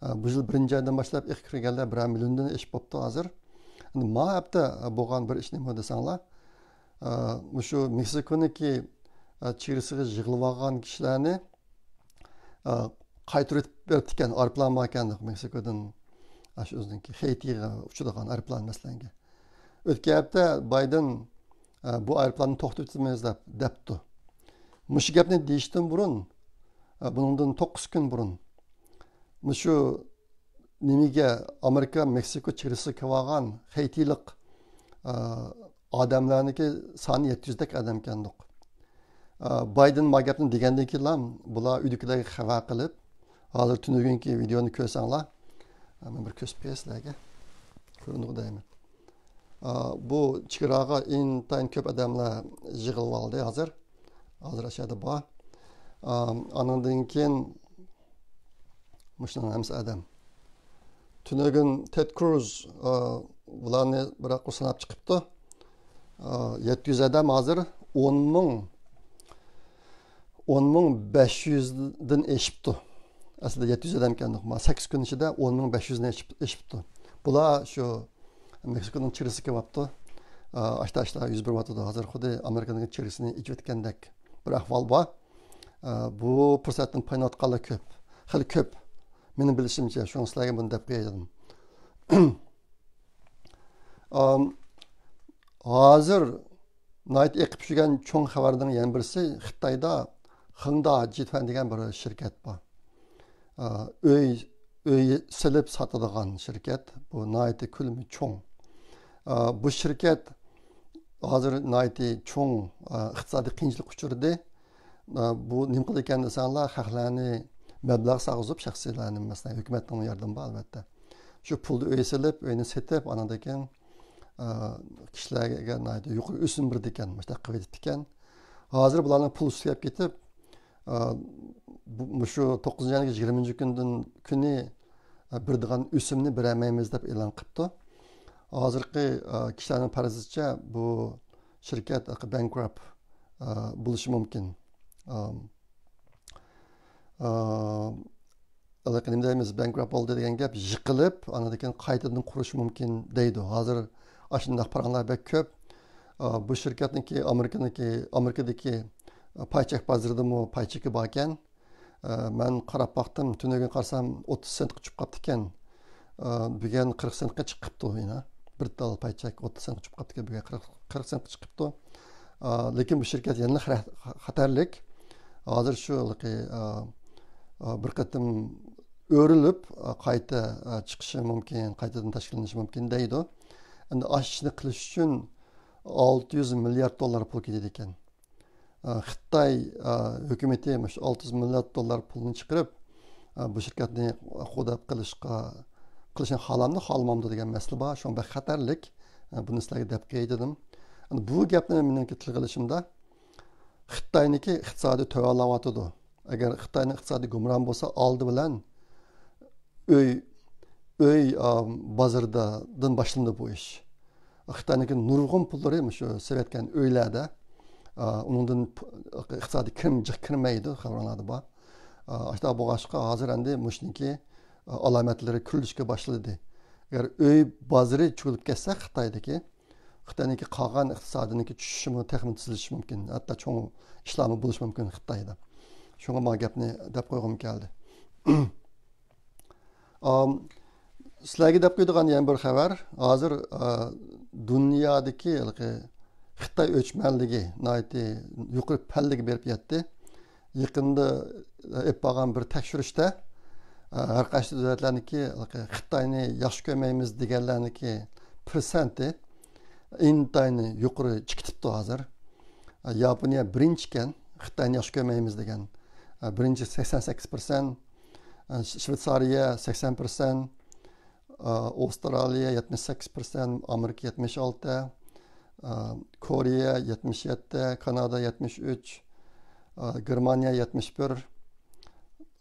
ئا، بۇ يىل بىرىنچى ئايدىن باشلاپ ئېقىپ كىرگەنلەر بىرەر مىليوندىن ئېشىپ بوپتۇ ھازىر. ئەمدى ما ھەپتە بولغان بىر ئىش نېمە دېسەڭلار، ئا، مۇشۇ مېكسىكونىڭكى، ئا، چېگرىسىغا يىغىلىۋالغان كىشىلەرنى ئا، قايتۇرۇپ بېرىپتىكەن، ئايروپىلان باركەن مېكسىكودىن، ئاشۇ ئۆزىنىڭكى خېيتىغا ئۇچىدىغان ئايروپىلان مەسىلەنگە. ئۆتكەن ھەپتە بايدېن، ئا، بۇ ئايروپىلاننى توختىتىمىز دەپ دەپتۇ. مۇشۇ گەپنى دېيىشتىن بۇرۇن، ئا، بۇنىڭدىن توققۇز كۈن بۇرۇن، مۇشۇ نېمىگە ئامېرىكا مېكسىكو چېگرىسىغا كىرىۋالغان خېيتىلىق، ئا، ئادەملەرنىڭكى سانى يەتتە يۈزدەك ئادەمكەندۇق. ئا، بايدېن ما گەپنى دېگەندىن كېيىنلا بۇلار ئۆيدىكىلەرگە خەۋەر قىلىپ، ھازىر تۈنۈگۈنكى ۋىدېونى كۆرسەڭلار، ئا، مەن بىر كۆرسىتىپ بېرەي سىلەرگە. كۆرۈندىغۇ دەيمەن. ئا، بۇ چېگراغا ئىنتايىن كۆپ ئادەملەر يىغىلىۋالدى ھازىر. ھازىر ئاشۇ يەردە بار. ئا، ئانىڭدىن كېيىن مۇشۇنىڭ ھەممىسى ئادەم. تۈنۈگۈن تېد كروز، ئا، بۇلارنى بىراق ساناپ چىقىپتۇ. ئا، يەتتە يۈز ئادەم ھازىر، ئون مىڭ، ئون مىڭ بەش يۈزدىن ئېشىپتۇ. ئەسلىدە يەتتە يۈز ئادەمكەن، ما سەككىز كۈن ئىچىدە ئون مىڭ بەش يۈزنى ئېشىپ، ئېشىپتۇ. بۇلار شۇ مېكسىكونىڭ چېگرىسىغا كېلىۋاپتۇ. ئا، ئاشتا-ئاشتا يۈز بېرىۋاتىدۇ. ھازىر خۇددى ئامېرىكىنىڭ چېگرىسىنى ئېچىۋەتكەندەك بىر ئەھۋال بار. ئا، بۇ پۇرسەتتىن پايدىلىنىۋاتقانلار كۆپ. خېلى كۆپ. مېنىڭ بىلىشىمچە، شۇڭا سىلەرگە بۇنى دەپ قوياي دېدىم. ئام، ھازىر ناھايىتى ئېقىپ يۈرگەن چوڭ خەۋەرنىڭ يەنە بىرسى، خىتايدا خېڭدا جىتۈەن دېگەن بىر شىركەت بار. ئا، ئۆي، ئۆي سېلىپ ساتىدىغان شىركەت. بۇ ناھايىتى كۆلىمى چوڭ. ئا، بۇ شىركەت ھازىر ناھايىتى چوڭ، ئا، ئىقتىسادىي قىيىنچىلىققا ئۇچرىدى. ئا، بۇ نېمە قىلىدىكەن دېسەڭلار، خەقلەرنى مەبلەغ سالغۇزۇپ، شەخسىيلەرنى، مەسىلەن، ھۆكۈمەتنىڭ ياردىمى بار، ئەلۋەتتە. شۇ پۇلدا ئۆي سېلىپ، ئۆينى سېتىپ، ئانىڭدىن كېيىن، ئا، كىشىلەرگە ناھايىتى يۇقىرى ئۆسۈم بېرىدىكەن، مۇشۇنداق قىلىۋېتىپتىكەن. ھازىر بۇلارنىڭ پۇلى تۈگەپ كېتىپ، ئا، بۇ، مۇشۇ توققۇزىنچى ئاينىڭ يىگىرمىنچى كۈندىن، كۈنى، ئا، بېرىدىغان ئۆسۈمنى بېرەلمەيمىز دەپ ئېلان قىپتۇ. ھازىرقى، ئا، كىشىلەرنىڭ پەرىزىچە بۇ شىركەت بانكرات، ئا، بولۇشى مۇمكىن. ئا، ئا، ھېلىقى نېمە دەيمىز، بانكرات بولدى دېگەن گەپ، يىقىلىپ، ئاندىن كېيىن قايتىدىن قۇرۇشى مۇمكىن دەيدۇ. ھازىر ئاشۇنداق پاراڭلار بەك كۆپ. ئا، بۇ شىركەتنىڭكى ئامېرىكىنىڭكى، ئامېرىكىدىكى، ئا، پاي چەك بازىرىدىمۇ پاي چېكى باركەن. ئا، مەن قاراپ باقتىم، تۈنۈگۈن قارىسام ئوتتۇز سېنتقا چۈشۈپ قاپتىكەن. ئا، بۈگۈن قىرىق سېنتقا چىقىپتۇ يەنە. بىر تال پاي چەك ئوتتۇز سېنتقا چۈشۈپ قاپتىكەن، بۈگۈن قىرىق، قىرىق سېنتقا چىقىپتۇ. ئا، لېكىن بۇ شىركەت يەنىلا خەرە-، خەتەرلىك. ھازىر شۇ ھېلىقى، ئا، ئا، بىر قېتىم ئۆرۈلۈپ، ئا، قايتا، ئا، چىقىشى مۇمكىن، قايتىدىن تەشكىللىنىشى مۇمكىن دەيدۇ. ئەمدى ئاشۇ ئىشنى قىلىش ئۈچۈن ئالتە يۈز مىليارد دوللار پۇل كېتىدىكەن. ئا، خىتاي، ئا، ھۆكۈمىتى مۇشۇ ئالتە يۈز مىليارد دوللار پۇلنى چىقىرىپ، ئا، بۇ شىركەتنى قوغداپ قېلىشقا، قىلىشنى خالامدۇ، خالىمامدۇ دېگەن مەسىلە بار. شۇڭا بەك خەتەرلىك. ئا، بۇنى سىلەرگە دەپ قوياي دېدىم. ئەمدى بۇ گەپنى مېنىڭكى تىلغا ئېلىشىمدا، خىتاينىڭكى ئىقتىسادى تۆۋەنلەۋاتىدۇ. ئەگەر خىتاينىڭ ئىقتىسادى گۇمران بولسا، ئالدى بىلەن ئۆي، ئۆي، ئا، بازىرىدىن باشلىنىدۇ بۇ ئىش. خىتاينىڭكى نۇرغۇن پۇللىرى مۇشۇ سېلىۋەتكەن ئۆيلەردە، ئا، ئۇنىڭدىن پ-، ئىقتىسادىي كىرىم جىق كىرمەيدۇ، خەۋەرلەردە بار. ئا، ئاشۇنداق بولغاچقا، ھازىر ئەمدى مۇشۇنىڭكى، ئا، ئالامەتلىرى كۆرۈلۈشكە باشلىدى. ئەگەر ئۆي بازىرى چۆكۈپ كەتسە خىتايدىكى، خىتاينىڭكى قالغان ئىقتىسادىنىڭكى چۈشۈشىمۇ تېخىمۇ تېزلىشىشى مۇمكىن، ھەتتا چوڭ ئىشلارمۇ بولۇشى مۇمكىن خىتايدا. شۇڭا ما گەپنى دەپ قويغۇم كەلدى. ئام، سىلەرگە دەپ قويىدىغان يەنە بىر خەۋەر. ھازىر، ئا، دۇنيادىكى ھېلىقى خىتاي ئۆچمەنلىكى ناھايىتى يۇقىرى پەللىگە بېرىپ يەتتى. يېقىندا ئېلىپ بارغان بىر تەكشۈرۈشتە، ئە، ھەر قايسى دۆلەتلەرنىڭكى خىتاينى ياخشى كۆرمەيمىز دېگەنلەرنىڭكى پىرسەنتى ئىنتايىن يۇقىرى چىقىپ كېتىپتۇ ھازىر. ئە، ياپونىيە بىرىنچى ئىكەن، خىتاينى ياخشى كۆرمەيمىز دېگەن. ئە، بىرىنچى سەكسەن سەككىز پىرسەنت، ئە، شۋېتسارىيە سەكسەن پىرسەنت، ئا، ئاۋسترالىيە يەتمىش سەككىز پىرسەنت، ئامېرىكا يەتمىش ئالتە، ئا، كورېيە يەتمىش يەتتە، كانادا يەتمىش ئۈچ، ئا، گېرمانىيە يەتمىش بىر،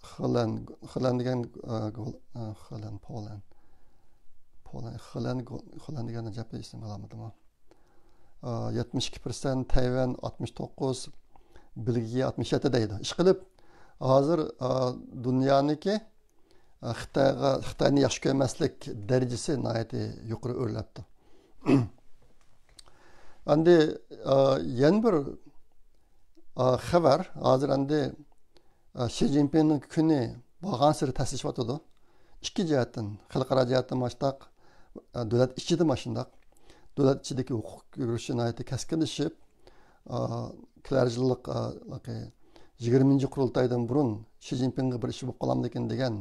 خېلەن، خېلەن دېگەن، ئە، گول-، ئە، خېلەن، پولەن. پولەن، خېلەن، گول-، خېلەن دېگەن ئەجەب ئىسىم ئالامىدىمۇ؟ ئە، يەتمىش ئىككى پىرسەنت، تەيۋەن ئاتمىش توققۇز، بېلگىيە ئاتمىش يەتتە دەيدۇ. ئىشقىلىپ، ھازىر، ئە، دۇنيانىڭكى، ئە، خىتايغا، خىتاينى ياخشى كۆرمەسلىك دەرىجىسى ناھايىتى يۇقىرى ئۆرلەپتۇ. ئەمدى، ئە، يەنە بىر، ئە، خەۋەر، ھازىر ئەمدى ئە، شى جىنپىڭنىڭ كۈنى بارغانسېرى تەسلىشىۋاتىدۇ. ئىككى جەھەتتىن، خەلقئارا جەھەتتىن ماشتاق، ئە، دۆلەت ئىچىدە ماشۇنداق. دۆلەت ئىچىدىكى ھوقۇق يۈرۈشى ناھايىتى كەسكىنلىشىپ، ئە، كېلەر يىللىق، ئە، يىگىرمىنچى قۇرۇلتايدىن بۇرۇن شى جىنپىڭغا بىر ئىش بولۇپ قالامدىكىن دېگەن،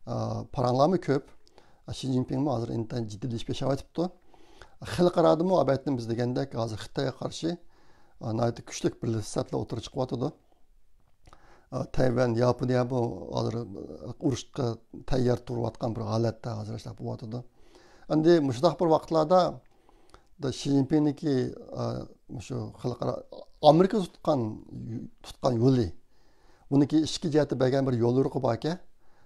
ئە، پاراڭلارمۇ كۆپ. ئە، شى جىنپىڭمۇ ھازىر ئىنتايىن جىددىيلىشىپ ياشاۋاتىپتۇ. خەلقئارادىمۇ ئەلۋەتتە بىز دېگەندەك ھازىر خىتايغا قارشى، ئە، ناھايىتى كۈچلۈك بىر سەپلەر ئوتتۇرىغا چىقىۋاتىدۇ. ئە، تەيۋەن، ياپونىيەمۇ ھازىر ئۇرۇشقا تەييار تۇرۇۋاتقان بىر ھالەتتە ھازىر ئىشلار بولۇۋاتىدۇ. ئەمدى مۇشۇنداق بىر ۋاقىتلاردا دا شى جىنپىڭنىڭكى، ئە، مۇشۇ خەلقئارا ئامېرىكا تۇتقان، تۇتقان يولى، بۇنىڭكى ئىچكى جەھەتتە بەرگەن بىر يول يورۇقى باركەن،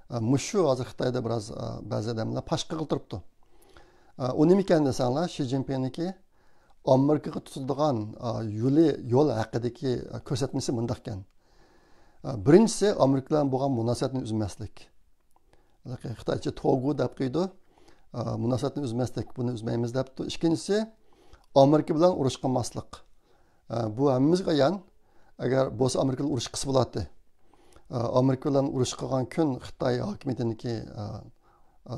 ئە، مۇشۇ ھازىر خىتايدا بىراز، ئە، بەزى ئادەملەر پاش قىلغىلى تۇرۇپتۇ. ئە، ئۇ نېمىكەن دېسەڭلار، شى جىنپىڭنىڭكى ئامېرىكىغا تۇتىدىغان، ئا، يولى، يول ھەققىدىكى، ئا، كۆرسەتمىسى مۇنداقكەن. ئا، بىرىنچىسى، ئامېرىكا بىلەن بولغان مۇناسىۋەتنى ئۈزمەسلىك. خىتايچە توگۇ دەپ قويىدۇ. ئا، مۇناسىۋەتنى ئۈزمەسلىك، بۇنى ئۈزمەيمىز دەپتۇ. ئىككىنچىسى، ئامېرىكا بىلەن ئۇرۇش قىلماسلىق. ئا، بۇ ھەممىمىزگە ئايان. ئەگەر بولسا ئامېرىكا بىلەن ئۇرۇش قىلسا بولاتتى. ئا، ئامېرىكا بىلەن ئۇرۇش قىلغان كۈن خىتاي ھاكىمىيىتىنىڭكى، ئا، ئا،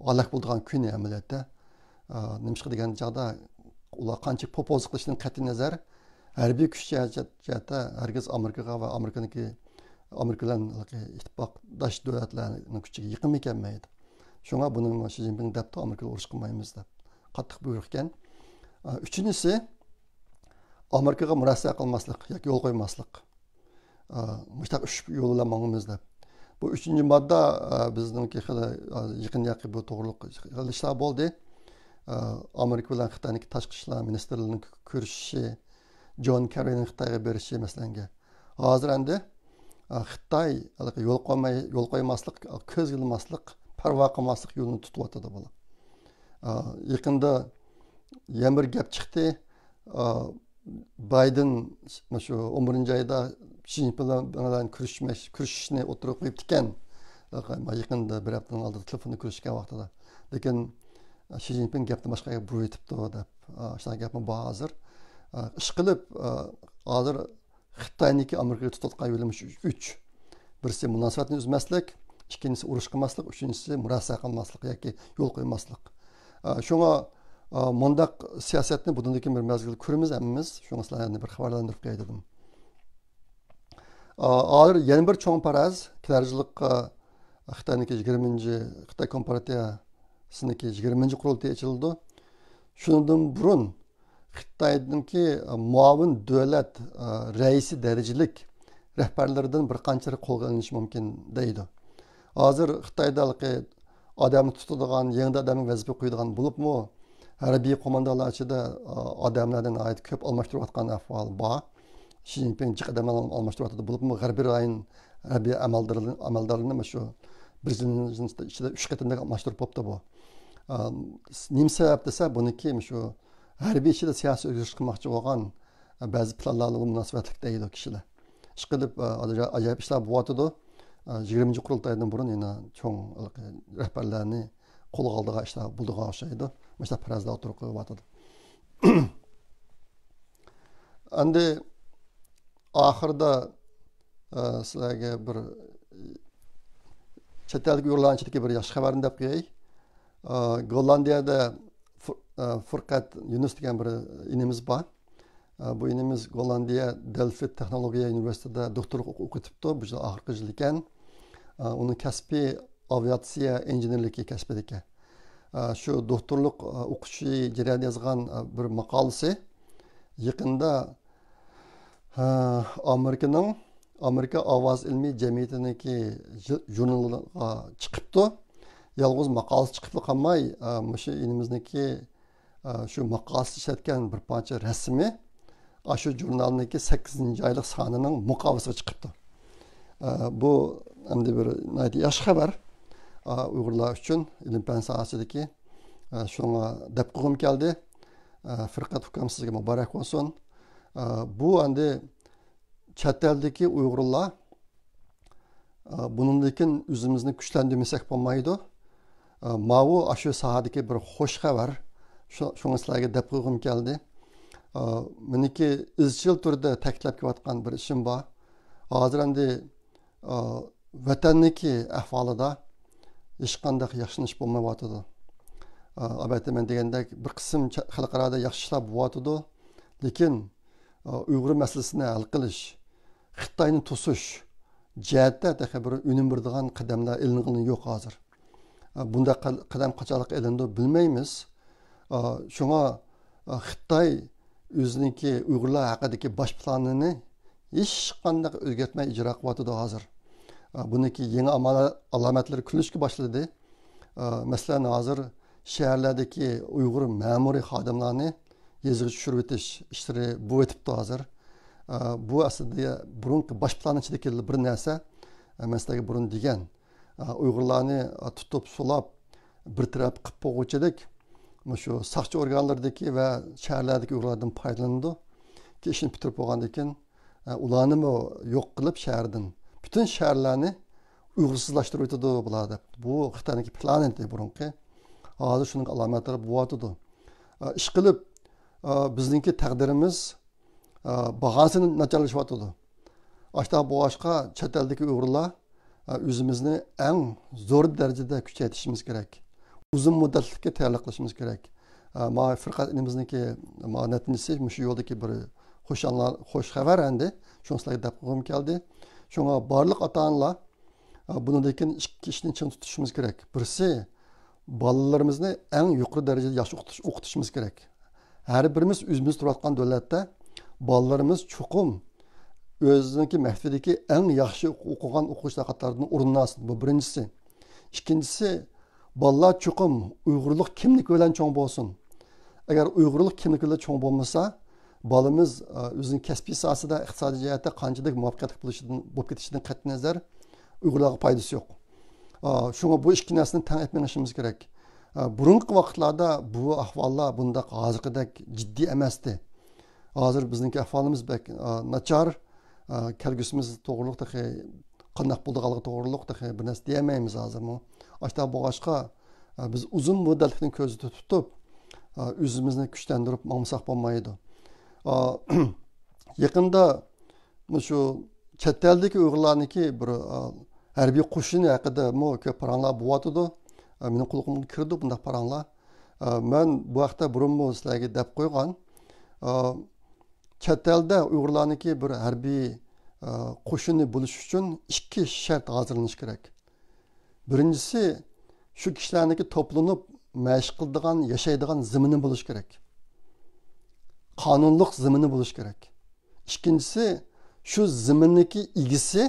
ھالاك بولىدىغان كۈنى ئەمەلىيەتتە. ئا، نېمىشقا دېگەن چاغدا ئۇلار قانچە پوپوزلۇق قىلىشىدىن قەتئىينەزەر، ھەربىي كۈچ جەھەت-، جەھەتتە ھەرگىز ئامېرىكىغا ۋە ئامېرىكىنىڭكى، ئامېرىكا بىلەن ئىتتىپاقداش دۆلەتلەرنىڭ كۈچىگە يېقىنمۇ كەلمەيدۇ. شۇڭا بۇنى شى جىنپىڭ دەپتۇ، ئامېرىكىغا ئۇرۇش قىلمايمىز دەپ. قاتتىق بۇيرۇق ئىكەن. ئا، ئۈچىنچىسى، ئامېرىكىغا مۇرەسسە قىلماسلىق ياكى يول قويماسلىق. ئا، مۇشۇنداق ئۈچ يول بىلەن ماڭىمىز دەپ. بۇ ئۈچىنچى ماددا، ئا، بىزنىڭكى خېلى، ئا، يېقىن يېقى بۇ توغرۇلۇق خېلى ئىشلار بولدى. ئا، ئامېرىكا بىلەن خىتاينىڭكى تاشقى ئىشلار مىنىستىرلىرىنىڭ كۆ-، كۆرۈشۈشى، جون كېررىنىڭ خىتايغا بېرىشى مەسىلەنگە. ھازىر ئەمدى، ئا، خىتاي ھېلىقى يول قويماي، يول قويماسلىق، كۆزگە ئىلماسلىق، پەرۋا قىلماسلىق يولىنى تۇتۇۋاتىدۇ بۇلار. ئا، يېقىندا يەنە بىر گەپ چىقتى. ئا، بايدېن مۇشۇ ئون بىرىنچى ئايدا شى جىنپىڭ بىلەن كۆرۈشمەك، كۆرۈشۈشنى ئوتتۇرىغا قويۇپتىكەن. يېقىندا بىر ھەپتىنىڭ ئالدىدا تېلېفوندا كۆرۈشكەن ۋاقتىدا. لېكىن شى جىنپىڭ گەپنى باشقا يەرگە بۇرۇۋېتىپتۇ دەپ، شۇنداق گەپمۇ بار ھازىر. ئىشقىلىپ، ھازىر خىتاينىڭكى ئامېرىكىغا تۇتۇۋاتقان يولى مۇشۇ ئۈچ. بىرسى مۇناسىۋەتنى ئۈزمەسلىك، ئىككىنچىسى ئۇرۇش قىلماسلىق، ئۈچىنچىسى مۇرەسسە قىلماسلىق ياكى يول قويماسلىق. ئە، شۇڭا، ئە، مۇنداق سىياسەتنى بۇندىن كېيىن بىر مەزگىل كۆرىمىز ھەممىمىز. شۇڭا سىلەرنى بىر خەۋەرلەندۈرۈپ قوياي دېدىم. ئە، ھازىر يەنە بىر چوڭ پەرەز، كېلەر يىللىققا خىتاينىڭكى يىگىرمىنچى، خىتاي كومپارتىيەسىنىڭكى يىگىرمىنچى قۇرۇلتىيى ئېچىلىدۇ. شۇنىڭدىن بۇرۇن خىتاينىڭكى مۇئاۋىن دۆلەت، ئە، رەئىسى دەرىجىلىك رەھبەرلىرىدىن بىر قانچىلىرى قولغا ئېلىنىشى مۇمكىن دەيدۇ. ھازىر خىتايدا ھېلىقى ئادەمنى تۇتىدىغان، يېڭىدا ئادەمگە ۋەزىپە قويىدىغان بولۇپمۇ، ھەربىي قوماندانلار ئىچىدە، ئا، ئادەملەرنى ناھايىتى كۆپ ئالماشتۇرۇۋاتقان ئەھۋال بار. شى جىنپىڭ جىق ئادەم ئالماشتۇرۇۋاتىدۇ. بولۇپمۇ غەربىي رايون ھەربىي ئەمەلدارلىرىنى، ئەمەلدارلىرىنى مۇشۇ بىر يىلنىڭ ئىچىدە ئۈچ قېتىمدەك ئالماشتۇرۇپ بوپتۇ بۇ. ئا، نېمە سەۋەب دېسە، بۇنىڭكى مۇشۇ ھەربىي ئىچىدە سىياسىي ئۆزگىرىش قىلماقچى بولغان، ئە، بەزى پىلانلارغا مۇناسىۋەتلىك دەيدۇ كىشىلەر. ئىشقىلىپ، ئە، ئاجا-، ئاجايىپ ئىشلار بولۇۋاتىدۇ. ئە، يىگىرمىنچى قۇرۇلتايدىن بۇرۇن يەنە چوڭ رەھبەرلەرنى قولغا ئالىدىغان ئىشلار بولىدىغان ئوخشايدۇ. مۇشۇنداق پەرەزلەر ئوتتۇرىغا قويۇلۇۋاتىدۇ. ئەمدى ئاخىرىدا، ئە، سىلەرگە بىر چەت ئەلدىكى ئۇيغۇرلارنىڭ ئىچىدىكى بىر ياخشى خەۋەرنى دەپ قوياي. ئە، گوللاندىيەدە فۇ-، ئە، فۇرقەت يۇنۇس دېگەن بىر ئىنىمىز بار. ئە، بۇ ئىنىمىز گوللاندىيە دېلفت تېخنولوگىيە ئۇنىۋېرسىتېتىدا دوكتورلۇق ئوقۇۋېتىپتۇ. بۇ يىل ئاخىرقى يىل ئىكەن. ئە، ئۇنىڭ كەسپى ئاۋىئاتسىيە ئىنژېنېرلىكى كەسپىدىكەن. ئە، شۇ دوكتورلۇق، ئە، ئوقۇشى جەريانىدا يازغان، ئە، بىر ماقالىسى يېقىندا، ئە، ئامېرىكىنىڭ، ئامېرىكا ئاۋازى ئىلمىي جەمئىيىتىنىڭكى ژۇ-، ژۇرنىلىغا چىقىپتۇ. يالغۇز ماقالىسى چىقىپلا قالماي، ئە، مۇشۇ ئىنىمىزنىڭكى، ئە، شۇ ماقالىسىدا ئىشلەتكەن بىر پارچە رەسىمى ئاشۇ ژۇرنالنىڭكى سەككىزىنچى ئايلىق سانىنىڭ مۇقاۋىسىغا چىقىپتۇ. ئە، بۇ ئەمدى بىر ناھايىتى ياخشى خەۋەر، ئە، ئۇيغۇرلار ئۈچۈن ئىلىم-پەن ساھەسىدىكى. ئە، شۇڭا دەپ قويغۇم كەلدى. ئە، فىرقەت ئۇكام، سىزگە مۇبارەك بولسۇن. ئە، بۇ ئەمدى چەت ئەلدىكى ئۇيغۇرلار، ئە، بۇنىڭدىن كېيىن ئۆزىمىزنى كۈچلەندۈرمىسەك بولمايدۇ. ئە، ماۋۇ ئاشۇ ساھەدىكى بىر خوش خەۋەر. شۇ-، شۇڭا سىلەرگە دەپ قويغۇم كەلدى. ئە، مېنىڭكى ئىزچىل تۈردە تەكىتلەپ كېلىۋاتقان بىر ئىشىم بار. ھازىر ئەمدى، ئە، ۋەتەننىڭكى ئەھۋالىدا ھېچقانداق ياخشىلىنىش بولمايۋاتىدۇ. ئە، ئەلۋەتتە، مەن دېگەندەك بىر قىسىم چە-، خەلقئارادا ياخشى ئىشلار بولۇۋاتىدۇ. لېكىن، ئە، ئۇيغۇر مەسىلىسىنى ھەل قىلىش، خىتاينى توسۇش جەھەتتە تېخى بىر ئۈنۈم بېرىدىغان قەدەملەر ئېلىنغىنى يوق ھازىر. ئە، بۇنداق قە-، قەدەم قاچانلىق ئېلىنىدۇ بىلمەيمىز. ئە، شۇڭا، ئە، خىتاي ئۆزىنىڭكى ئۇيغۇرلار ھەققىدىكى باش پىلانىنى ھېچقانداق ئۆزگەرتمەي ئىجرا قىلىۋاتىدۇ ھازىر. ئە، بۇنىڭكى يېڭى ئامال-، ئالامەتلىرى كۆرۈلۈشكە باشلىدى. ئە، مەسىلەن، ھازىر شەھەرلەردىكى ئۇيغۇر مەمۇرىي خادىملارنى يېزىغا چۈشۈرۈۋېتىش ئىشلىرى بولۇۋېتىپتۇ ھازىر. ئە، بۇ ئەسلىدە بۇرۇنقى باش پىلان ئىچىدىكى بىر نەرسە. ئە، مەن سىلەرگە بۇرۇن دېگەن، ئە، ئۇيغۇرلارنى، ئە، تۇتۇپ، سولاپ، بىر تەرەپ قىلىپ بولغۇچىلىك مۇشۇ ساقچى ئورگانلىرىدىكى ۋە شەھەرلەردىكى ئۇيغۇرلاردىن پايدىلىنىدۇ. كېيىن ئىشنى پۈتتۈرۈپ بولغاندىن كېيىن، ئە، ئۇلارنىمۇ يوق قىلىپ شەھەردىن پۈتۈن شەھەرلەرنى ئۇيغۇرسىزلاشتۇرۇۋېتىدۇ بۇلار دەپ. بۇ خىتاينىڭكى پىلانى ئىدى بۇرۇنقى. ھازىر شۇنىڭ ئالامەتلىرى بولۇۋاتىدۇ. ئە، ئىشقىلىپ، ئە، بىزنىڭكى تەقدىرىمىز، ئە، بارغانسېرى ناچارلىشىۋاتىدۇ. ئاشۇنداق بولغاچقا، چەت ئەلدىكى ئۇيغۇرلار، ئە، ئۆزىمىزنى ئەڭ زور دەرىجىدە كۈچەيتىشىمىز كېرەك. ئۇزۇن مۇددەتلىككە تەييارلىق قىلىشىمىز كېرەك. ئە، ما فىرقەت ئىنىمىزنىڭكى، ما نەتىجىسى مۇشۇ يولدىكى بىر خوش ئاڭلا-، خوش خەۋەر ئەمدى. شۇنى سىلەرگە دەپ قويغۇم كەلدى. شۇڭا بارلىق ئاتا-ئانىلار، ئە، بۇنىڭدىن كېيىن ئىككى ئىشنى چىڭ تۇتۇشىمىز كېرەك. بىرسى، بالىلىرىمىزنى ئەڭ يۇقىرى دەرىجىدە ياخشى ئوقۇتۇش، ئوقۇتۇشىمىز كېرەك. ھەر بىرىمىز ئۆزىمىز تۇرۇۋاتقان دۆلەتتە بالىلىرىمىز چوقۇم ئۆزىنىڭكى مەكتىپىدىكى ئەڭ ياخشى ئوقۇغان ئوقۇغۇچىلار قاتارىدىن ئورۇن ئالسۇن. بۇ بىرىنچىسى. ئىككىنچىسى، بالىلار چوقۇم ئۇيغۇرلۇق كىملىك بىلەن چوڭ بولسۇن. ئەگەر ئۇيغۇرلۇق كىملىك بىلەن چوڭ بولمىسا، بالىمىز، ئە، ئۆزىنىڭ كەسپىي ساھەسىدا ئىقتىسادىي جەھەتتە قانچىلىك مۇۋەپپەقىيەتلىك بولۇشىدىن، بولۇپ كېتىشىدىن قەتئىينەزەر، ئۇيغۇرلارغا پايدىسى يوق. ئا، شۇڭا بۇ ئىككى نەرسىنى تەڭ ئېلىپ مېڭىشىمىز كېرەك. ئا، بۇرۇنقى ۋاقىتلاردا بۇ ئەھۋاللار بۇنداق ھازىرقىدەك جىددىي ئەمەستى. ھازىر بىزنىڭكى ئەھۋالىمىز بەك، ئا، ناچار. ئا، كەلگۈسىمىز توغرۇلۇق تېخى قانداق بولىدىغانلىقى توغرۇلۇق تېخى بىر نەرسە دېيەلمەيمىز ھازىرمۇ. ئاشۇنداق بولغاچقا، ئا، بىز ئۇزۇن مۇددەتلىكنى كۆزدە تۇتۇپ، ئا، ئۆزىمىزنى كۈچلەندۈرۈپ ماڭمىساق بولمايدۇ. ئا، يېقىندا مۇشۇ چەت ئەلدىكى ئۇيغۇرلارنىڭكى بىر، ئا، ھەربىي قوشۇنى ھەققىدىمۇ كۆپ پاراڭلار بولۇۋاتىدۇ. ئا، مېنىڭ قۇلىقىمغا كىرىدۇ بۇنداق پاراڭلار. ئا، مەن بۇ ھەقتە بۇرۇنمۇ سىلەرگە دەپ قويغان. ئا، چەت ئەلدە ئۇيغۇرلارنىڭكى بىر ھەربىي، ئا، قوشۇنى بولۇش ئۈچۈن ئىككى شەرت ھازىرلىنىش كېرەك. بىرىنچىسى، شۇ كىشىلەرنىڭكى توپلىنىپ مەشىق قىلىدىغان، ياشايدىغان زېمىنى بولۇشى كېرەك. قانۇنلۇق زېمىنى بولۇشى كېرەك. ئىككىنچىسى، شۇ زېمىننىڭكى ئىگىسى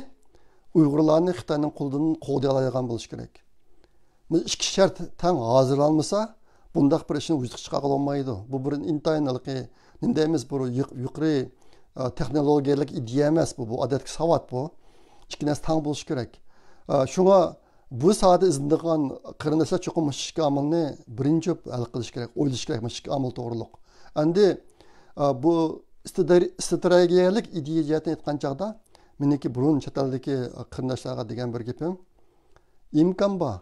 ئۇيغۇرلارنى خىتاينىڭ قولىدىن قوغدىيالايدىغان بولۇشى كېرەك. بۇ ئىككى شەرت تەڭ ھازىرلانمىسا، بۇنداق بىر ئىشنى ۋۇجۇدقا چىقارغىلى بولمايدۇ. بۇ بىر ئىنتايىن ھېلىقى، نېمە دەيمىز، بۇ يۇق-، يۇقىرى، ئە، تېخنولوگىيەلىك ئىدىيە ئەمەس بۇ، بۇ ئادەتتىكى ساۋات بۇ. ئىككى نەرسە تەڭ بولۇشى كېرەك. ئە، شۇڭا بۇ ساھەدە ئىزدىنىدىغان قېرىنداشلار چوقۇم مۇشۇ ئىككى ئامىلنى بىرىنچى ھەل قىلىش كېرەك، ئويلىشىش كېرەك مۇشۇ ئىككى ئامىل توغرۇلۇق. ئەمدى، ئە، بۇ ئىستراتېگىيەلىك ئىدىيە جەھەتتىن ئېيتقان چاغدا، مېنىڭكى بۇرۇن چەت ئەلدىكى قېرىنداشلارغا دېگەن بىر گېپىم، ئىمكان بار،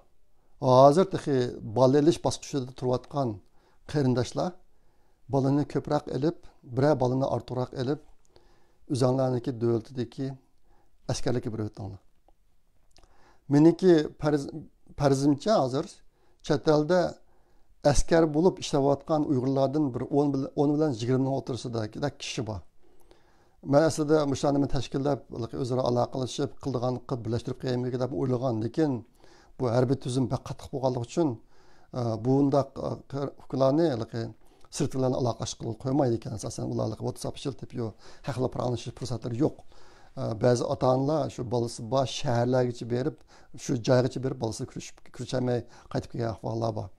ھازىر تېخى بالا ئېلىش باسقۇچىدا تۇرۇۋاتقان قېرىنداشلار بالىنى كۆپرەك ئېلىپ، بىرەر بالىنى ئارتۇقراق ئېلىپ، ئۆزۈڭلارنىڭكى دۆلىتىدىكى ئەسكەرلىككە بېرىۋېتىڭلار. مېنىڭكى پەرز-، پەرزىمچە ھازىر چەت ئەلدە ئەسكەر بولۇپ ئىشلەۋاتقان ئۇيغۇرلاردىن بىر ئون بىلەن، ئون بىلەن يىگىرمىنىڭ ئوتتۇرىسىدا كىشى بار. مەن ئەسلىدە مۇشۇلارنى تەشكىللەپ، ئۆزئارا ئالاقىلىشىپ، قىلىدىغان قىلىپ بىرلەشتۈرۈپ قويايمىكىن دەپ ئويلىغان. لېكىن بۇ ھەربىي تۈزۈم بەك قاتتىق بولغانلىقى ئۈچۈن، ئە، بۇنداق، ئە، ئۇكىلارنى ھېلىقى سىرت بىلەن ئالاقىلەشكىلى قويمايدىكەن. ئاساسەن ئۇلار ھېلىقى ۋاتساپ ئىشلىتىپ، يو-، ھەق بىلەن پاراڭلىشىش پۇرسەتلىرى يوق. ئە، بەزى ئاتا-ئانىلار شۇ بالىسى بار شەھەرلەرگىچە بېرىپ، شۇ جايغىچە بېرىپ بالىسىغا كۆرۈشۈپ، كۆرۈشەلمەي قايتىپ كەلگەن ئەھۋاللار بار.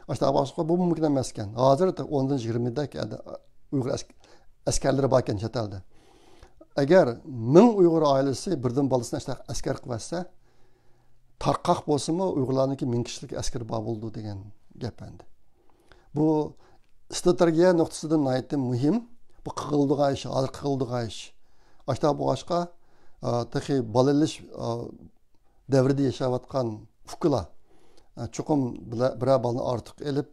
ئاشۇنداق بولغاچقا بۇ مۇمكىن ئەمەسكەن. ھازىر ئوندىن يىگىرمىدەك ئەدە-، ئۇيغۇر ئەسك-، ئەسكەرلىرى باركەن چەت ئەلدە. ئەگەر مىڭ ئۇيغۇر ئائىلىسى بىردىن بالىسىنى ئەسكەر قىلىۋەتسە، تارقاق بولسىمۇ ئۇيغۇرلارنىڭكى مىڭ كىشىلىك ئەسكىرى بار بولىدۇ دېگەن گەپ ئەمدى. بۇ ئىستراتېگىيە نۇقتىسىدىن ناھايىتى مۇھىم. بۇ قىلىدىغان ئىش، ھازىر قىلىدىغان ئىش. ئاشتا بولغاچقا، ئا، تېخى بالا ئېلىش، ئا، دەۋرىدە ياشاۋاتقان ئۇكىلار، ئا، چوقۇم بىلە-، بىرەر بالىنى ئارتۇق ئېلىپ،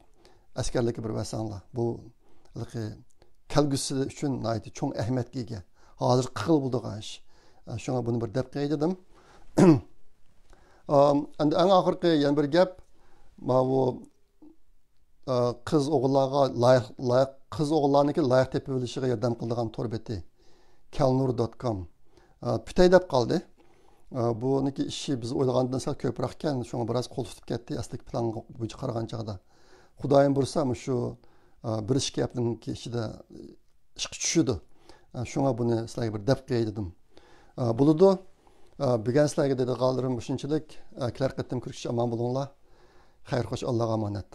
ئەسكەرلىككە بېرىۋەتسەڭلار. بۇ ھېلىقى كەلگۈسى ئۈچۈن ناھايىتى چوڭ ئەھمىيەتكە ئىگە. ھازىر قىلغىلى بولىدىغان ئىش. ئا، شۇڭا بۇنى بىر دەپ قوياي دېدىم. ئا، ئەمدى ئەڭ ئاخىرقى يەنە بىر گەپ. ماۋۇ، ئا، قىز ئوغۇللارغا لايىق، لايىق، قىز ئوغۇللارنىڭكى لايىق تېپىۋېلىشىغا ياردەم قىلىدىغان تور بېتى، كەلنۇر دوت كوم. ئا، پۈتەي دەپ قالدى. ئا، بۇنىڭكى ئىشى بىز ئويلىغاندىن سەل كۆپرەك ئىكەن، شۇڭا بىراز قول تۇتۇپ كەتتى، ئەسلىدىكى پىلان بويىچە قارىغان چاغدا. خۇدايىم بۇيرۇسا، مۇشۇ، ئا، بىر ئىككى ھەپتىنىڭكى ئىچىدە ئىشقا چۈشىدۇ. ئا، شۇڭا بۇنى سىلەرگە بىر دەپ قوياي دېدىم. ئا، بولىدۇ. ئا، بۈگۈن سىلەرگە دېدىغانلىرىم مۇشۇنچىلىك. ئا، كېلەر قېتىم كۆرۈشكىچە ئامان بولۇڭلار. خەير خوش، ئاللاغا ئامانەت.